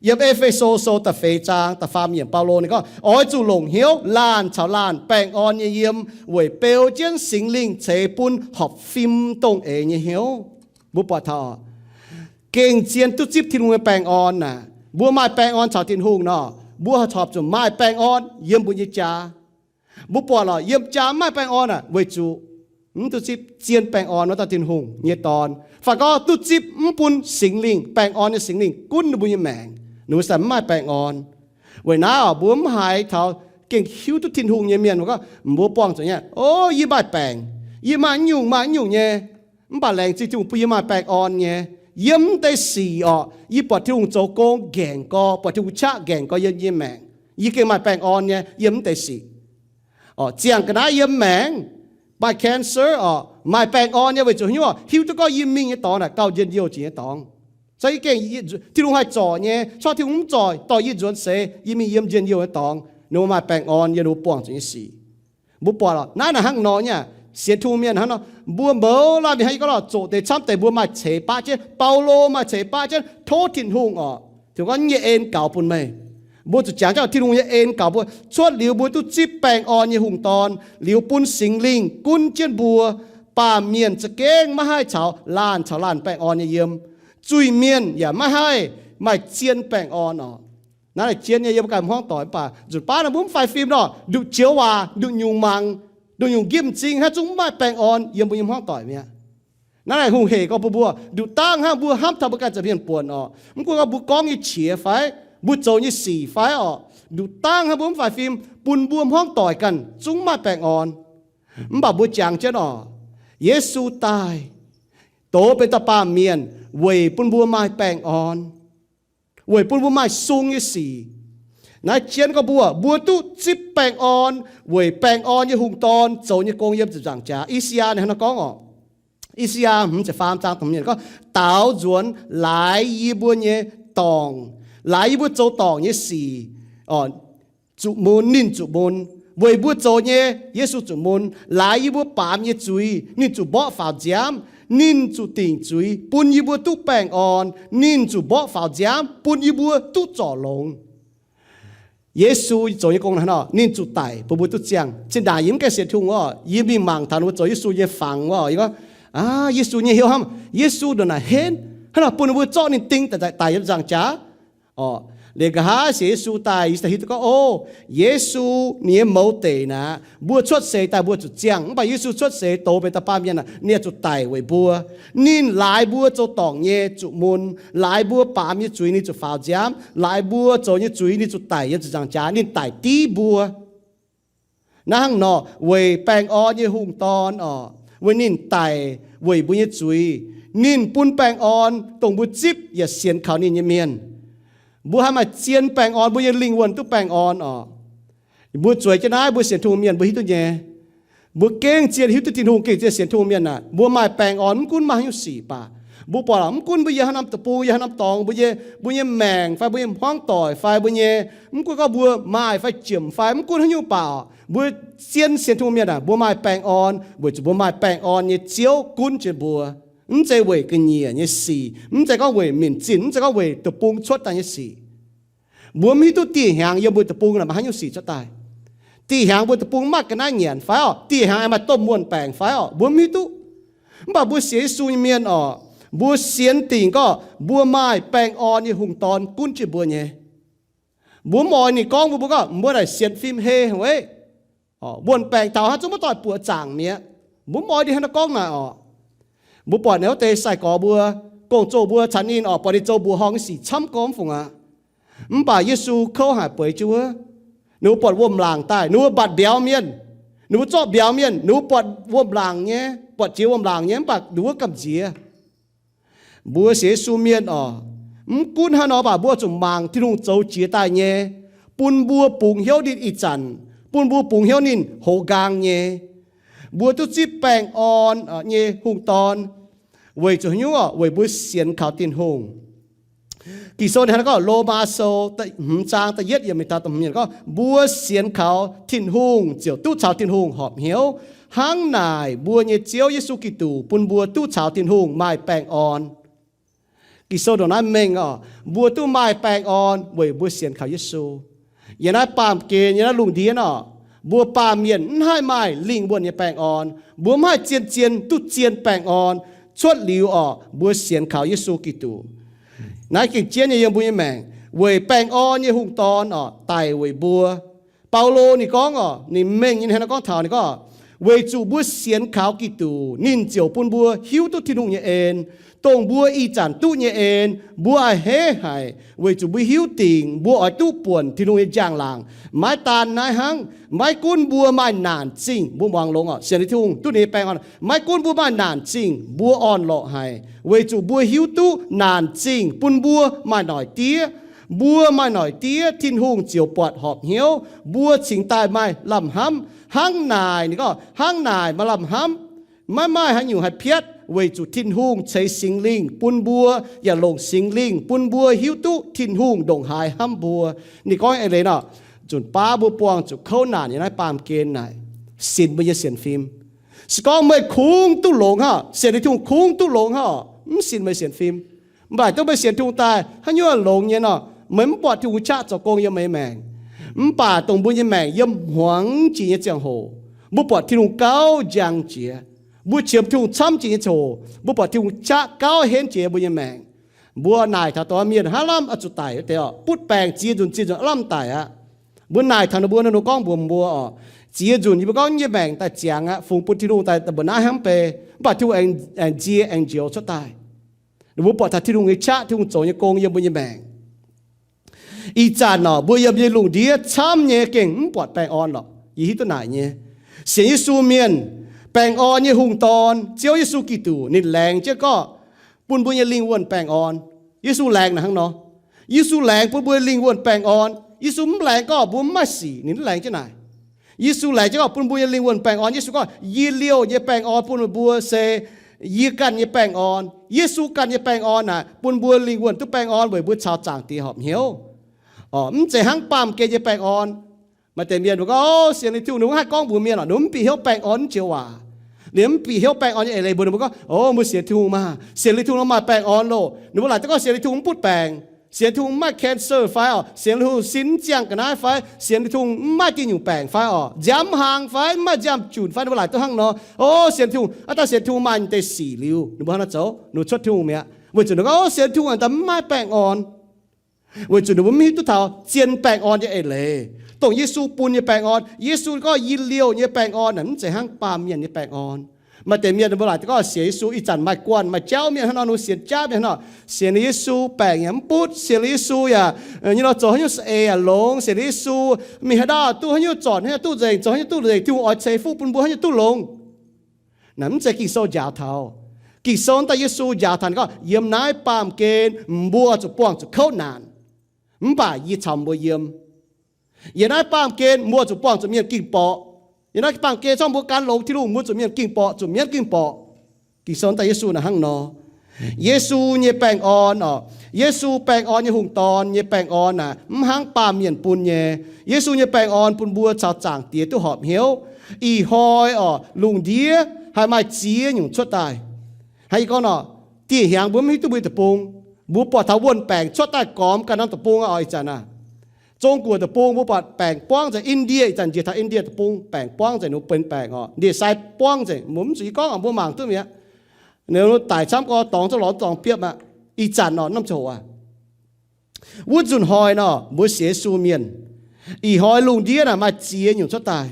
Yiem E^fe^so Sou da'feix zaang da'faam yiemc, Baulo ninh gorngv, oix zuqc longc hnyouv laanh caux laanh baengh orn nyei yiem, weic beu jienv Singx Lingh ceix bun horpc fim dongh eix nyei hnyouv. Mbuo buatc taux, gengh zien duqv zipv Tin-Hungh nyei baengh orn naaic, mbuo maaih baengh orn caux Tin-Hungh nor, mbuo horpc zuqc maaih baengh orn yiem mbuo nyei jaa. Mbuo buatc lorqc, yiem jaa mv maaih baengh orn aac, weic zuqc mv duqv zipv zien baengh orn wuov dauh Tin-Hungh nyei Dorn. Fai gorngv duqv zipv mv bun Singx Lingh, baengh orn nyei Singx Lingh gunv ninh mbuo nyei maengc, ninh mbuo se mv maaih baengh orn. Weic naaiv oc, mbuo mv haiz taux gengh hiuv duqv Tin-Hungh nyei mienh gorngv, mbuo buangh zuqc nyei, o, yie maaih baengc, yie maaih nyungc maaih nyungc nyei, mv baac laengz zingh Tin-Hungh bun yie maaih baengh orn nyei. Yiem mv deix sic orqc, yie buatc Tin-Hungh zoux gong nqaengc gorx, buatc Tin-Hungh qaqv nqaengc gorx yiem yie maengc, yie gengh maaih baengh orn nyei yiem mv deix sic. Ziangh ga'naaiv yiem maengc, maaih cancer orqc, maaih baengh orn nyei weic zuqc hnyouv hiuv duqv gorngv yie mingh nyei dorngx naaic gauh njien-youh jiex nyei dorngx. Caux yie gengh, Tin-Hungh haih zorc nyei, corc Tin-Hungh mv zorc, dorh yie nzuonx seix, yie mingh yiem njien-youh nyei dorngx. Ninh mbuo maaih baengh orn yiem ninh mbuo buangh zuqc nyei sic. Mbuo buatc lorqc, naaiv naaic hnangv nor nyei aac, sienx Tin-Hungh mienh hnangv nor, mbuo mouz laanh mienh hnangv yie gorngv lorqc, zoqc deix camv deix mbuo maaih ceix baqv jienv. Baulo maaih ceix baqv jienv tov Tin-Hungh orqc, Tin-Hungh gorngv, yie nyei en gaux bun meih. Mbuo zuqc jangx jienv Tin-Hungh nyei en gaux mbuo, cuotv liuz mbuo duqv zipv baengh orn nyei hungh dorn, liuz bun Singx Lingh gunv jienv mbuo, baamh mienh za'gengh maiv haih caux laanh caux laanh baengh orn nyei yiem. Zuiz-mienh yaac maiv haih maaih zien baengh orn orqc. Naaiv laaic zien nyei yiem ganh hmuangv doic, mv baac nzunc baav naaiv mbuo mv faix fim nor, nduqc joux waac, nduqc nyungc mangc, nduqc nyungc nqimv m'zing hnangv, zungv mv maaih baengh orn yiem mbuo nyei hmuangv doic mi'aqv. Naaiv laaic hungh hec gorngv bun mbuo, nduqc dangh hnangv mbuo hnamv taux mbuo ganh zoux mienh buonc orqc. Mv gunv gorngv mbuo gorngv nyei qiex fai, mbuo zoux nyei sic fai orqc, nduqc dangh hnangv mbuo mv faix fim, bun mbuo hmuangv doic ganh zungv mv maaih baengh orn. Mv baac mbuo jangx jienv orqc, Yesu daaih, doz benx dauh baamh mienh weic bun mbuo maaih baengh orn, weic bun mbuo maaih sung nyei sic. Naaiv jienv gorngv mbuo, mbuo duqv zipv baengh orn weic baengh orn nyei hungh dorn zoux nyei gong yiem ziepc nzaangc jaax. I^saa^yaa ninh hnangv naaiv gorngv orqc, I^saa^yaa hmz ziepc faam zaang da'hmz gorngv, daaux nzuonx laaix yie mbuo nyei dorngc, laaix yie mbuo zoux dorngc nyei sic, zuqc mun, ninh zuqc mun. Weic mbuo zoux nyei, Yesu zuqc mun. Laaix yie mbuo baamz nyei zuiz, ninh zuqc mborqv faaux nziaamv, ninh zuqc dingc zuiz, bun yie mbuo duqv baengh orn, ninh zuqc mborqv faaux nziaamv, bun yie mbuo duqv zorc longx. Yesu zoux nyei gong hnangv nor, ninh zuqc daic bun mbuo duqv ziangh. Zinh ndaangc yie mv gaengh sienx Tin-Hungh wuov, yie mingh mangc taux ninh mbuo zoux Yesu nyei fangx wuov, yie gorngv, aav, Yesu nyei hnyouv hnamv, Yesu ndongc naaic henv hnangv nor bun ninh mbuo zorqv ninh ding daic, daic yiem nzaangc jaax. Orqc, liuz nqa'haav sienx Yesu daaih, yie daaih hiuv duqv gorngv, o, Yesu ninh nyei mouz deic naaic, mbuo cuotv seix daaih mbuo zuqc ziangh, mv baac Yesu cuotv seix doz benx dauh baamh mienh aac, ninh zuqc daic weic mbuo. Ninh laaix mbuo zoux dorngc nyei zuqc mun, laaix mbuo baamz nyei zuiz ninh zuqc faaux nziaamv, laaix mbuo zoux nyei zuiz ninh zuqc daic yiem ziepc nzaangc jaax, ninh daic div mbuo. Naaiv hnangv nor weic baengh orn nyei hungh dorn orqc, weic ninh daic weic mbuo nyei zuiz. Ninh bun baengh orn dongh mbuo zipv yaac sienx kaux ninh nyei mienh. Mbuo haih maaih zien baengh orn, mbuo nyei lingh wuonh duqv baengh orn orqc. Mbuo zueiz jienv naaiv, mbuo sienx Tin-Hungh mienh mbuo hiuv duqv nyei. Mbuo gengh zien hiuv duqv Tin-Hungh, gengh zien sienx Tin-Hungh mienh aah, mbuo maaih baengh orn mv gunv maaih haaix nyungc sic baac. Mbuo buatc mv gunv mbuo yiem haaix norm deic-bung, yiem haaix norm dorngx, mbuo nyei, mbuo nyei maengc fai mbuo nyei hmuangv doic fai mbuo nyei, mv gunv gorngv mbuo maaih fai jiemc fai mv gunv haaix nyungc baac, mbuo zien sienx Tin-Hungh mienh aah, mbuo maaih baengh orn weic zuqc mbuo maaih baengh orn nyei Ziouv gunv jiex mbuo. Mv zeiz weic ga'nyiec nyei sic, mv zeiz gorngv weic minc zinh, mv zeiz gorngv weic deic-bung cuotv daaih nyei sic. Mbuo mv hiuv duqv dieh hnyangx yiem mbuo deic-bung naaic maaih haaix nyungc sic cuotv daaih. Dieh hnyangx mbuo deic-bung maaih ga'naaiv nyanc fai orqc, dieh hnyangx aengx maaih domh muonh baengc fai orqc, mbuo mv hiuv duqv. Mv baac mbuo sienx Yesu nyei mienh orqc, mbuo sienx dingc gorngv mbuo maaih baengh orn nyei hungh dorn gunv jiex mbuo nyei. Mbuo mv oix ninh gorngv mbuo, mbuo gorngv mbuo naaic sienx fim hei weic muonh baengc taux hnangv zungv maiv doix buoqc zaangc mi'aqv. Mbuo mv oix ninh hnangv naaiv gorngv naaic orqc. Mbuo buatc naaiv wuov deix sai-gorx mbuo, gong-zoh mbuo caux ninh orqc, buatc ninh zoux mbuoqc horngh nyei sic camv gormx fungc aqv. Mv baac Yesu kouv haic bueix jienv wuov, ninh mbuo buatc wuom-laangc daaih, ninh mbuo mbatc mbiauz mienh, ninh mbuo zorqv mbiauz mienh, ninh mbuo buatc wuom-laangc nyei, buatc jiex wuom-laangc nyei, mv baac ninh wuov gamh nziex. Mbuo sienx Yesu mienh orqc, mv gunv hnangv nor baac mbuo zuqc mangc Tin-Hungh zoux jiex daaih nyei, bun mbuo bungx hnyouv ninh ih zanc, bun mbuo bungx hnyouv ninh hoz nqaang nyei. Mbuo duqv zipv baengh orn nyei hungh dorn weic zuqc haaix nyungc orqc? Weic mbuo sienx kaux Tin-Hungh. Ging-Sou ninh hnangv naaiv gorngv, Lomaa Sou hmz zaang da'yietv yiemc mingh taux da'hmz yiemc gorngv, mbuo sienx kaux Tin-Hungh ziouc duqv caux Tin-Hungh horpc hnyouv. Hnangv naaic mbuo nyei Ziouv Yesu Giduc bun mbuo duqv caux Tin-Hungh maaih baengh orn. Ging-Sou ndongc naaiv mengh orqc, mbuo duqv maaih baengh orn weic mbuo sienx kaux Yesu. Yiem naaiv baamh gen, yiem naaiv lungh ndiev orqc, mbuo baamh mienh mv haih maaih lingh wuonh nyei baengh orn. Mbuo mv haih zien-zien duqv zien baengh orn cuotv liuz orqc, mbuo sienx kaux Yesu Giduc. Naaiv gengh jienv nyei yiem mbuo nyei maengc weic baengh orn nyei hungh dorn orqc daic weic mbuo. Baulo ninh gorngv orqc, ninh mengh nyei hnangv naaiv gorngv taux ninh gorngv, weic zuqc mbuo sienx kaux Giduc, ninh ziouc bun mbuo hiuv duqv Tin-Hungh nyei en, dongh mbuo ih zanc duqv nyei en, mbuo a'hneiv haic, weic zuqc mbuo hiuv dingc mbuo oix duqv buonc Tin-Hungh nyei njang-laangc. Maiv daan naaiv hnangv, maiv gunv mbuo maaih naanc zingh, mbuo muangx longx orqc, sienx liuz Tin-Hungh duqv ninh nyei baengh orn, maiv gunv mbuo maaih naanc zingh, mbuo orn-lorqc haic, weic zuqc mbuo hiuv duqv naanc zingh bun mbuo maaih noic diev. Mbuo maaih noic diev, Tin-Hungh ziouc buatc horpc hnyouv, mbuo cingx daaih maaih lamh hnamv. Hnangv naaic, ninh gorngv, hnangv naaic maaih lamh hnamv, maiv maaih haaix nyungc haih piatv, weic zuqc Tin-Hungh ceix Singx Lingh bun mbuo, yaac longc Singx Lingh bun mbuo hiuv duqv Tin-Hungh ndongc haaix hnamv mbuo. Ninh gorngv eix leiz nor, nzunc baav mbuo buangh zuqc kouv naanc yiem naaiv baamh gen naaic, sinx mbuo nyei sienx fim. Se gorngv meih kungx duqv longx hnangv, sienx liuz Tin-Hungh kungx duqv longx hnangv, mv sinx meih sienx fim. Mv baac duqv meih sienx Tin-Hungh daaih haaix nyungc longx nyei nor, Meih mv buatc Tin-Hungh qaqv zoux gong yiem meih nyei maengc. Mv baac dongh mbuo nyei maengc yiem hmuangx jiex nyei ziangh hoc, mbuo buatc Tin-Hungh gauh njang jiex. Mbuo qiemx Tin-Hungh camv jiex nyei ziangh hoc, mbuo buatc Tin-Hungh qaqv gauh henv jiex mbuo nyei maengc. Mbuo naaic taux dongh mienh haaix lamh oix zuqc daic wuov deix oc, butv baengc ziex nzunc ziex nzunc aav lamh daic aqv. Mbuo naaic taux ninh mbuo, ninh mbuo gorngv mbuox mbuo oc, ziex nzunc yie mbuo gorngv nyei maengc daaih ziangx aqv, fungx bun Tin-Hungh daaih mbuo naaiv hnamv bei, mv baac Tin-Hungh aengx, aengx nzie aengx njoux cuotv daaih. Ninh mbuo buatc taux Tin-Hungh nyei qaqv, Tin-Hungh zoux nyei gong yiem mbuo nyei maengc. Ih zanc oc, mbuo yiem nyei lungh ndiev camv nyei gengh mv buatc baengh orn lorqc. Yie hiuv duqv naaic nyei. Sienx Yesu mienh, baengh orn nyei hungh dorn, Ziouv Yesu Giduc, ninh laengz jienv gorqv bun mbuo nyei lingh wuonh baengh orn. Yesu laengz naaic hnangv nor. Yesu laengz bun mbuo lingh wuonh baengh orn. Yesu mv laengz gorqv mbuo mv maaih sic, ninh mv laengz jienv naaic. Yesu laengz jienv gorngv bun mbuo nyei lingh wuonh baengh orn. Yesu gorngv, yie liouh nyei baengh orn bun meih mbuo se yie ganh nyei baengh orn. Yesu ganh nyei baengh orn naaic bun mbuo lingh wuonh duqv baengh orn weic mbuo caux Zaangc Diex horpc hnyouv. Mv zeiz hnangv baamh gen nyei baengh orn. Maaih deix mienh mbuo gorngv, o, sienx liuz Tin-Hungh ninh mbuo haih gorngv mbuox mienh oc, ninh mbuo mv bieqc hnyouv baengh orn mv joux waac. Ninh mv bieqc hnyouv baengh orn nyei eix leiz mbuox ninh mbuo gorngv, o, mbuo sienx Tin-Hungh maah, sienx liuz Tin-Hungh nor maaih baengh orn loh. Ninh mbuo laaic duqv gorngv sienx liuz Tin-Hungh mv butv baengc. Sienx Tin-Hungh mv maaih cancer fai oc, sienx Tin-Hungh sin mv ziangh ga'naaiv fai, sienx liuz Tin-Hungh mv maaih dieh nyungc baengc fai oc, nziaamv hlang fai, mv maaih nziaamv junc fai, ninh mbuo laaic duqv hnangv nor. O, sienx Tin-Hungh, aav dangh sienx Tin-Hungh maaih deix sic liuz, ninh mbuo hnangv naaiv zoux, ninh mbuo cuotv Tin-Hungh mi'aqv. Weic zuqc ninh gorngv, o, sienx Tin-Hungh daaih mv maaih baengh orn. Weic zuqc ninh mbuo mv hiuv duqv taux zien baengh orn nyei eix leiz, dongh Yesu bun nyei baengh orn. Yesu gorngv yie liouh nyei baengh orn naaic mv zeiz hnangv baamh mienh nyei baengh orn. Maaih deix mienh ninh mbuo laaic duqv gorngv sienx Yesu ih zanc maaih guanh maaih jauv mienh hnangv nor, ninh mbuo sienx jaav mienh hnangv nor, sienx liuz Yesu baengc yaac mv butv, sienx liuz Yesu yaac, nyei nor zoux haaix nyungc saeng-eix yaac longx, sienx liuz Yesu mingh haaix ndau duqv haaix nyungc, zornc haaix nyungc duqv nzengc, zoux haaix nyungc duqv nzengc, Tin-Hungh oix ceix fuqv bun mbuo haaix nyungc duqv longx. Naaic mv zeiz Ging-Sou njaaux taux. Ging-Sou daaih Yesu njaaux taux ninh gorngv, yiem naaiv baamh gen mbuo zuqc buangh zuqc kouv naanc. Mv baac yie caux mbuo yiem. Yiem naaiv baamh gen mbuo zuqc buangh zuqc mienh ging-borqc. Yiem naaiv baamh gen zorqv mbuo gan longx Tin-Hungh, mbuo zuqc mienh ging-borqc, zuqc mienv ging-borqc. Ging-Sou daaih Yesu naaic hnangv nor. Yesu nyei baengh orn oc, Yesu baengh orn nyei hungh dorn nyei baengh orn naaic mv hnangv baamh mienh bun nyei. Yesu nyei baengh orn bun mbuo caux Zaangc Diex duqv horpc hnyouv. Ih hnoi oc, lungh ndiev haih maaih ziex nyungc cuotv daaih. Hnangv yie gorngv nor, dieh hnyangx mbuo mv hiuv duqv mbuo nyei deic-bung. Mbuo buatc taux wuonh baengc cuotv daaih gormx ganh norm deic-bung aqv oc. Ih zanc aav, Zong-Guoqv deic-bung mbuo buatc baengc buangv nzengc. India, ih zanc njiec taux India deic-bung baengc buangv nzengc, ninh mbuo benx baengc oc. Ndie-sai buangv nzengc, mbuo mv zuqc yie gorngv oc, mbuo mangc duqv mi'aqv. Ninh mbuo daic camv gorx dorngx zungv lorz dorngx biopv aqv. Ih zanc nor, norm ziangh hoc aav, wuov nzunc hnoi nor, mbuo sienx Yesu mienh, ih hnoi lungh ndiev naaic maaih ziex nyungc cuotv daaih.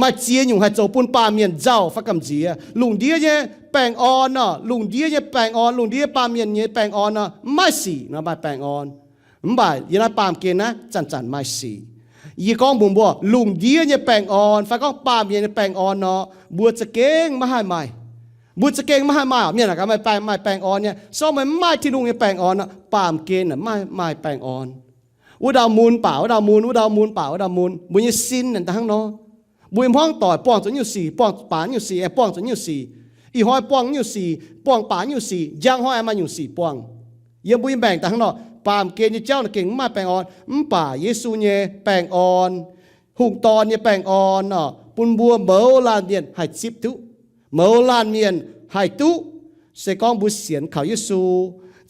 Maaih ziex nyungc haih zoux bun baamh mienh nzauh fai gamh nziex. Lungh ndiev nyei baengh orn nor, lungh ndiev nyei baengh orn, lungh ndiev baamh mienh nyei baengh orn nor, mv maaih sic nor maaih baengh orn. Mv baac yiem naaiv baamh gen naaiv zanc-zanc maaih sic. Yie gorngv mbuox mbuo, lungh ndiev nyei baengh orn fai gorngv baamh mienh nyei baengh orn nor, mbuo za'gengh maiv haih maaih. Mbuo za'gengh maiv haih maaih oc. Mienh naaic gaax maaih baengh, maaih baengh orn nyei, se gorngv meih mv maaih Tin-Hungh nyei baengh orn, baamh gen naaic maiv maaih baengh orn. Wuov ndau mun baac wuov ndau mun, wuov ndau mun baac wuov ndau mun. Mbuo nyei sin naaic hnangv nor. Mbuo nyei hmuangv doic buangh zuqc nyungc sic, buangh baac nyungc sic, aengx buangh zuqc nyungc sic. Ih hnoi buangh nyungc sic, buangh baac nyungc sic, njang hnoi aengx maaih nyungc sic buangh. Yiem mbuo nyei maengc daaih hnangv nor, baamh gen nyei jauv naaic gengh mv maaih baengh orn, mv baac Yesu nyei baengh orn, hungh dorn nyei baengh orn oc, bun mbuo mouz laanh mienh haih zipv duqv. Mouz laanh mienh haih duqv. Se gorngv mbuo sienx kaux Yesu,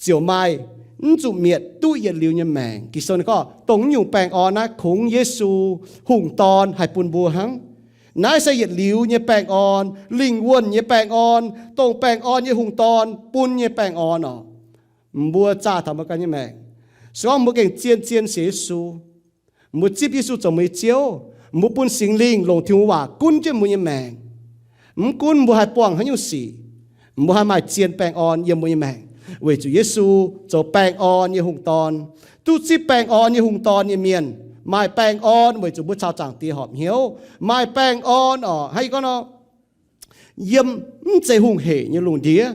ziouc maaih mv zuqc mietc duqv yietc liuz nyei maengc. Ging-Sou ninh gorngv, dongh naaiv nyungc baengh orn naaiv kungx Yesu, hungh dorn, haih bun mbuo hnangv. Naaiv se yietc liuz nyei baengh orn, lingh wuonh nyei baengh orn, dongh baengh orn nyei hungh dorn bun nyei baengh orn oc. Mbuo zaah taux mbuo ganh nyei maengc, se gorngv mbuo gengh zien-zien sienx Yesu, mbuo zipv Yesu zoux mbuo nyei Ziouv, mbuo bun Singx Lingh longc Tin-Hungh waac gunv jienv mbuo nyei maengc, mv gunv mbuo haih buangh haaix nyungc sic, mbuo haih maaih zien baengh orn yiem mbuo nyei maengc, weic zuqc Yesu zoux baengh orn nyei hungh dorn. Duqv zipv baengh orn nyei hungh dorn nyei mienh maaih baengh orn weic zuqc mbuo caux Zaangc Diex horpc hnyouv, maaih baengh orn oc. Hnangv yie gorngv nor, yiem mv zeiz hungh hec nyei lungh ndiev.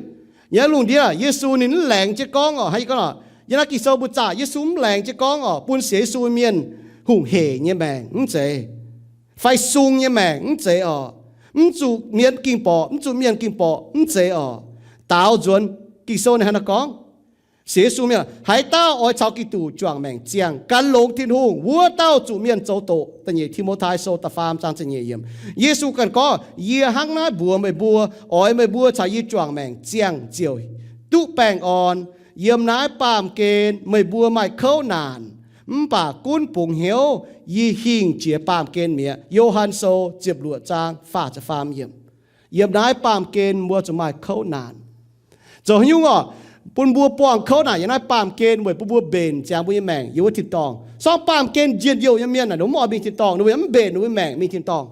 Yiem lungh ndiev, Yesu ninh mv laengz jienv gorngv oc. Hnangv yie gorngv oc, yiem naaiv Ging-Sou mbuo zaah, Yesu mv laengz jienv gorngv oc, bun sienx Yesu mienh hungh hec nyei maengc, mv zeiz. Fai sung nyei maengc, mv zeiz oc. Mv zuqc mienv ging-borqc, mv zuqc mienh ging-borqc, mv zeiz oc. Daaux nzuonx, Ging-Sou ninh hnangv naaiv gorngv, sienx Yesu mienh, haaix dauh oix caux Giduc juangc maengc ziangh, gan longx Tin-Hungh, wuov dauh zuqc mienh zoux doqc. Da'nyeic Ti^mo^tai Sou da'faam zaang ziepc nyeic yiemc. Yesu ganh gorngv, yie hnangv naaiv mbuox meih mbuo, oix meih mbuo caux yie juangc maengc ziangh ziouc duqv baengh orn. Yiem naaiv baamh gen meih mbuo maaih kouv naanc, mv baac gunv bungx hnyouv, yie hingh jiex baamh gen mi'aqv. Yo^han Sou ziepc luoqc zaang faah ziepc faam yiemc. Yiem naaiv baamh gen mbuo zuqc maaih kouv naanc. Zoux haaix nyungc oc, bun mbuo buangh kouv naanc yiem naaiv baamh gen weic bun mbuo mbenc ziangx mbuo nyei maengc yiem wuov tin-dorngh. Sorng baamh gen njien-youh nyei mienh naaic, ninh mv oix mingh tin-dorngh, ninh mbuo yaac mv mbenc ninh mbuo maengc mingh tin-dorngh.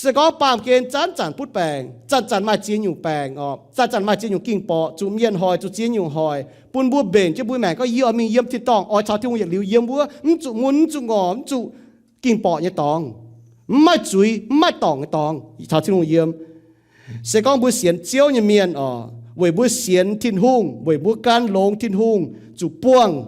Se gorngv baamh gen zanc-zanc butv baengc, zanc-zanc maaih ziex nyungc baengc oc, zanc-zanc maaih ziex nyungc ging-borqc, zuqc mienh hoic, zuqc ziex nyungc hoic, bun mbuo mbenc jienv mbuo maengc gorngv, yie oix mingh yiem tin-dorngh, oix caux Tin-Hungh yietc liuz yiem wuov, mv zuqc mun, mv zuqc ngorc, mv zuqc ging-borqc nyei dorngx, mv maaih zuiz, mv maaih dorngc nyei dorngx, caux Tin-Hungh yiem. Se gorngv mbuo sienx Ziouv nyei mienh oc, weic mbuo sienx Tin-Hungh, weic mbuo gan longx Tin-Hungh, zuqc buangh,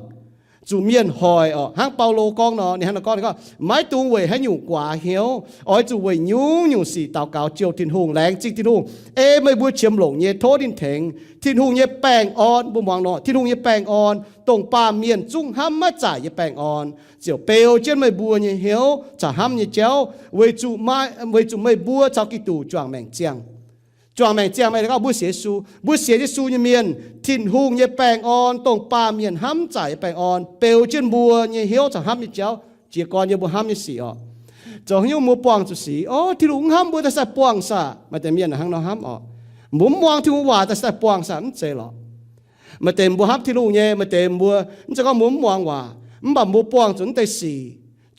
zuqc mienh hoic oc. Hnangv Baulo gorngv nor, ninh hnangv nor gorngv, ninh gorngv, maiv dungx weic haaix nyungc guaax hnyouv, oix zuqc weic nyungc-nyungc sic daux gaux jouh Tin-Hungh, laengz zingh Tin-Hungh, ei meih mbuo qiemx longc nyei tov ninh tengx. Tin-Hungh nyei baengh orn, mbuo muangx nor, Tin-Hungh nyei baengh orn, dongh baamh mienh zungv hnamv maiv zaaic nyei baengh orn, ziouc beu jienv meih mbuo nyei hnyouv caux hnamv nyei jauv, weic zuqc maaih, weic zuqc meih mbuo caux Giduc juangc maengc ziangh. Juangc maengc ziangh meih gorngv mbuo sienx Yesu, mbuo sienx Yesu nyei mienh, Tin-Hungh nyei baengh orn, dongh baamh mienh hnamv zaaic nyei baengh orn, beu jienv mbuo nyei hnyouv caux hnamv nyei jauv, jiez gorn yiem mbuo hnamv nyei sic oc. Zoux haaix nyungc mbuo buangh zuqc sic, o, Tin-Hungh mv hnamv mbuo daaih se daaih buangh saah? Maaih deix mienh hnangv nor hnamv oc. Mbuo mv muangx Tin-Hungh waac daaih se daaih buangh saah? Mv zeiz lorqc. Maaih deix mbuo hnamv Tin-Hungh nyei, maaih deix mbuo, mv zeiz gorngv mbuo mv muangx waac, mv baac mbuo buangh zuqc naaiv deix sic,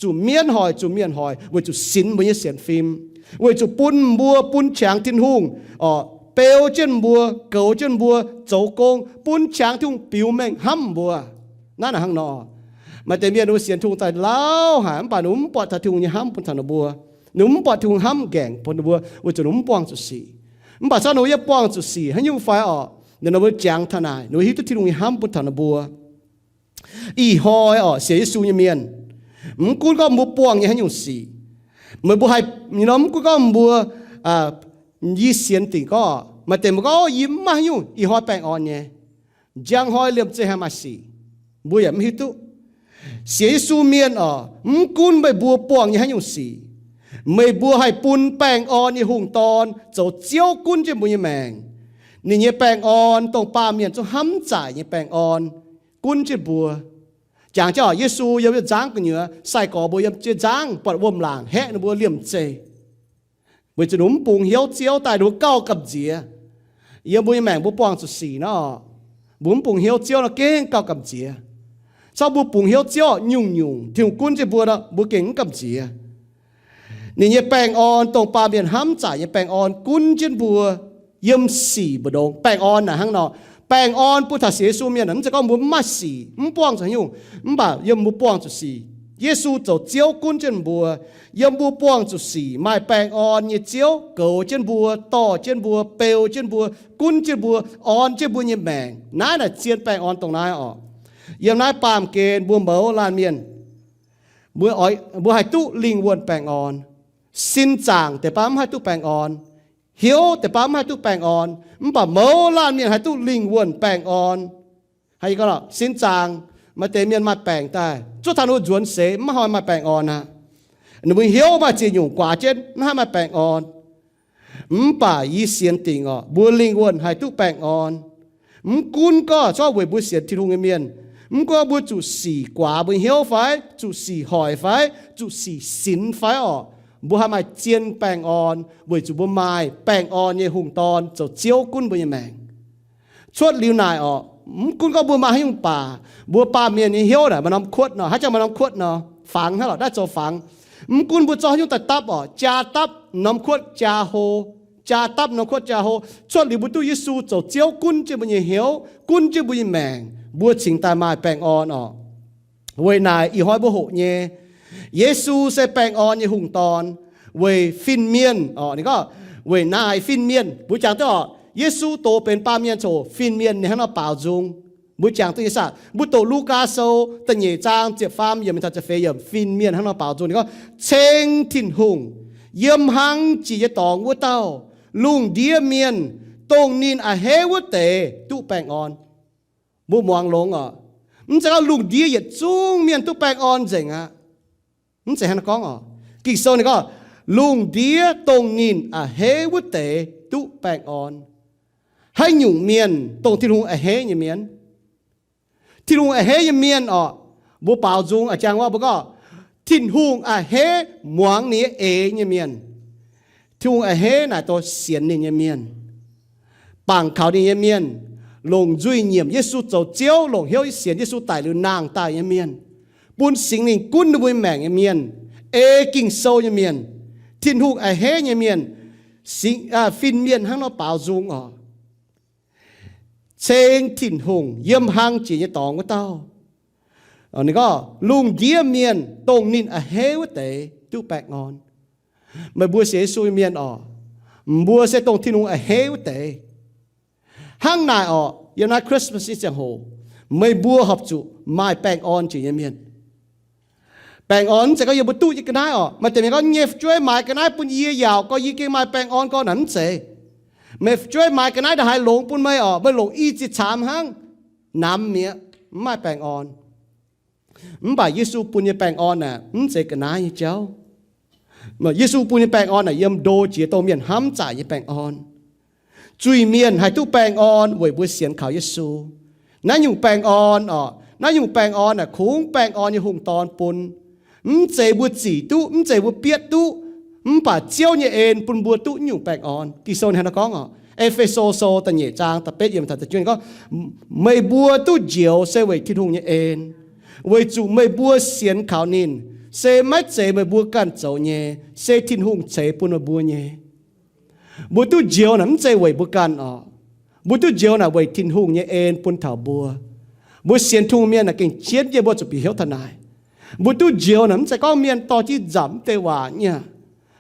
zuqc mienv hoic, zuqc mienh hoic, weic zuqc sinx mbuo nyei sienx fim, weic zuqc bun mbuo, bun qangx Tin-Hungh, oc, beu jienv mbuo, goux jienv mbuo, zoux gong, bun qangx Tin-Hungh biux mengh hnamv mbuo. Naaiv naaic hnangv nor. Maaih deix mienh ninh mbuo sienx Tin-Hungh daaih lauh haic, mv baac ninh mbuo mv buatc taux Tin-Hungh nyei hnamv bun taux ninh mbuo. Ninh mbuo mv buatc Tin-Hungh hnamv nqaengc bun ninh mbuo, weic zuqc ninh mbuo mv buangh zuqc sic. Mv baac se ninh mbuo yaac buangh zuqc sic, haaix nyungc fai oc, ninh mbuo jangx taux naaic, ninh mbuo hiuv duqv Tin-Hungh nyei hnamv bun taux ninh mbuo. Ih hnoi oc, sienx Yesu nyei mienh, mv gunv gorngv mbuo buangh nyei haaix nyungc sic, meih mbuo haih, you know, mv gunv gorngv mbuo, yie sienx dingc gorngv, maaih deix mbuo gorngv, o, yie mv maaih haaix nyungc, ih hnoi baengh orn nyei. Njang hnoi liemh zeih haih maaih sic, mbuo yaac mv hiuv duqv. Sienx Yesu mienh oc, mv gunv meih mbuo buangh nyei haaix nyungc sic, meih mbuo haih bun baengh orn nyei hungh dorn zoux Ziouv gunv jienv mbuo nyei maengc. Ninh nyei baengh orn, dongh baamh mienh zungv hnamv zaaic nyei baengh orn, gunv jienv mbuo. Jangx jienv oc, Yesu yiem nzangv gu'nyuoz, sai-gorx mbuo yiem jienv nzangv buatc wuom-laangc haeqv ninh mbuo liemh zeih, weic zuqc ninh mv bungx hnyouv Ziouv daaih, ninh mbuo gauh gamh nziex. Yiem mbuo nyei maengc mbuo buangh zuqc sic nor, mbuo mv bungx hnyouv Ziouv nor gengh gauh gamh nziex. Cau mbuo bungx hnyouv Ziouv nyungc-nyungc Tin-Hungh gunv jienv mbuo nor, mbuo gengh mv gamh nziex. Ninh nyei baengh orn, dongh baamh mienh hnamv zaaic nyei baengh orn, gunv jienv mbuo yiem sic mbu'ndongx. Baengh orn naaic hnangv nor, baengh orn bun taux sienx Yesu mienh, mv zeiz gorngv mbuo mv maaih sic, mv buangh zuqc haaix nyungc, mv baac yiem mbuo buangh zuqc sic, Yesu zoux Ziouv gunv jienv mbuo. Yiem mbuo buangh zuqc sic maaih baengh orn nyei Ziouv goux jienv mbuo, dorh jienv mbuo, beu jienv mbuo, gunv jienv mbuo, orn jienv mbuo nyei maengc. Naaiv naaic zien baengh orn dongh naaiv oc. Yiem naaiv baamh gen mbuo mouz laanh mienh, mbuo, mbuo haih duqv lingh wuonh baengh orn. Sin zaangc deix baav mv haih duqv baengh orn. Hnyouv deix baav mv haih duqv baengh orn. Mv baac mouz laanh mienh haih duqv lingh wuonh baengh orn. Haaix, yie gorngv lorqc, sin zaangc maaih deix mienh maaih baengc daaih, zuov taux ninh mbuo nzuonx seix mv haih maaih baengh orn aqv. Ninh mbuo hnyouv maaih ziex nyungc guaax jienv, mv haih maaih baengh orn. Mv baac yie sienx dingc oc, mbuo lingh wuonh haih duqv baengh orn. Mv gunv gorngv, gorngv weic mbuo sienx Tin-Hungh nyei mienh, mv gunv mbuo zuqc sic guaax mbuo hnyouv fai, zuqc sic hoic fai, zuqc sic sinx fai oc, mbuo haih maaih zien baengh orn, weic zuqc mbuo maaih baengh orn nyei hungh dorn zoux Ziouv gunv mbuo nyei maengc. Cuotv liuz naaic oc, mv gunv gorngv mbuo maaih haaix nyungc baac, mbuo baamh mienh nyei hnyouv naaic maaih norm kuotv nor, haaix zanc maaih norm kuotv nor, fangx hnangv lorqc, naaiv zoux fangx. Mv gunv mbuo zorqv haaix nyungc daaih dapv oc, jaa dapv, norm kuotv jaa hlo, jaa dapv, norm kuotv jaa hlo. Cuotv liuz mbuo duqv Yesu zoux Ziouv gunv jienv mbuo nyei hnyouv, gunv jienv mbuo nyei maengc, mbuo cingx daaih maaih baengh orn oc. Weic naaic ih hnoi mbuo hoqc nyei, Yesu se baengh orn nyei hungh dorn weic fin-mienh oc. Ninh gorngv weic naaic fin-mienh, mbuo jangx duqv oc, Yesu doz benx baamh mienh coc fin-mienh ninh hnangv nor baaux nzung. Mbuo jangx duqv nyei saah? Mbuo doqc Lugaa Sou da'nyeic zaang ziepc faam yiemc mingh taux ziepc feix yiemc, fin-mienh hnangv nor baaux nzung. Ninh gorngv, ceng Tin-Hungh, yiem hlang jiex nyei dorngx wuov dauh, lungh ndiev mienh, dongh ninh a'hneiv wuov deix duqv baengh orn. Mbuo muangx longx oc. Mv zeiz gorngv lungh ndiev yietc zungv mienh duqv baengh orn nzengc aqv. Mv zeiz hnangv naaiv gorngv oc. Ging-Sou ninh gorngv, lungh ndiev dongh ninh a'hneiv wuov deix duqv baengh orn. Haaix nyungc mienh dongh Tin-Hungh a'hneiv nyei mienh? Tin-Hungh a'hneiv nyei mienh orqc, mbuo baaux nzung a'jang waac mbuo gorngv, Tin-Hungh a'hneiv muangx ninh nyei eix nyei mienh. Tin-Hungh a'hneiv naaic dongh sienx ninh nyei mienh, bangc kaux ninh nyei mienh, longc nzuih nyiemc Yesu zoux Ziouv, longc hnyouv sienx Yesu daic liuz nangh daaih nyei mienh, bun Singx Lingh gunv ninh mbuo maengc nyei mienh, ei Ging-Sou nyei mienh, Tin-Hungh a'hneiv nyei mienh, fin-mienh hnangv nor baaux nzung orqc. Ceng Tin-Hungh yiem hlang jiex nyei dorngx wuov dauh. Ninh gorngv lungh ndiev mienh dongh ninh a'hneiv wuov deix duqv baengh orn. Meih mbuo sienx Yesu nyei mienh orqc, mbuo se dongh Tin-Hungh a'hneiv wuov deix. Hnangv naaic orqc, yiem naaiv Christmas nyei ziangh hoc, meih mbuo horpc zuqc maaih baengh orn jiex nyei mienh. Baengh orn mv zeiz gorngv yie mbuo duqv nyei ga'naaiv orqc. Maaih deix mienh gorngv, nyei fu'jueiv maaiz ga'naaiv bun yie yaac gorngv yie gengh maaih baengh orn gorngv naaic, mv zeiz. Meih fu'jueiv maaiz ga'naaiv ndaaih haaix longx bun meih orqc, meih longc i ziex camv hnangv, namx mi'aqv, mv maaih baengh orn. Mv baac Yesu bun nyei baengh orn aeqv, mv zeiz ga'naaiv nyei jauv. Yesu bun nyei baengh orn aeqv, yiem ndo jiex dongh mienh hnamv zaaic nyei baengh orn. Zuiz-mienh haih duqv baengh orn weic mbuo sienx kaux Yesu. Naaiv nyungc baengh orn orqc, naaiv nyungc baengh orn aeqv, kungx baengh orn nyei hungh dorn bun. Mv zeiz mbuo zic duqv, mv zeiz mbuo bietv duqv, mv baac Ziouv nyei en bun mbuo duqv nyungc baengh orn. Ging-Sou ninh hnangv naaiv gorngv orqc, E^fe^so Sou da'nyeic zaang da'betv yiemc taux da'juov gorngv, meih mbuo duqv njoux se weic Tin-Hungh nyei en, weic zuqc meih mbuo sienx kaux ninh. Se maiv zeiz meih mbuo ganh zoux nyei, se Tin-Hungh ceix bun meih mbuo nyei. Mbuo duqv njoux naaic mv zeiz weic mbuo ganh orqc. Mbuo duqv njoux naaic weic Tin-Hungh nyei en bun taux mbuo. Mbuo sienx Tin-Hungh mienh naaic gengh jienv yie mbuo zuqc bieqc hnyouv taux naaic. Mbuo duqv njoux naaic mv zeiz gorngv mienh dorh jienv nzamc mv deix waac nyei.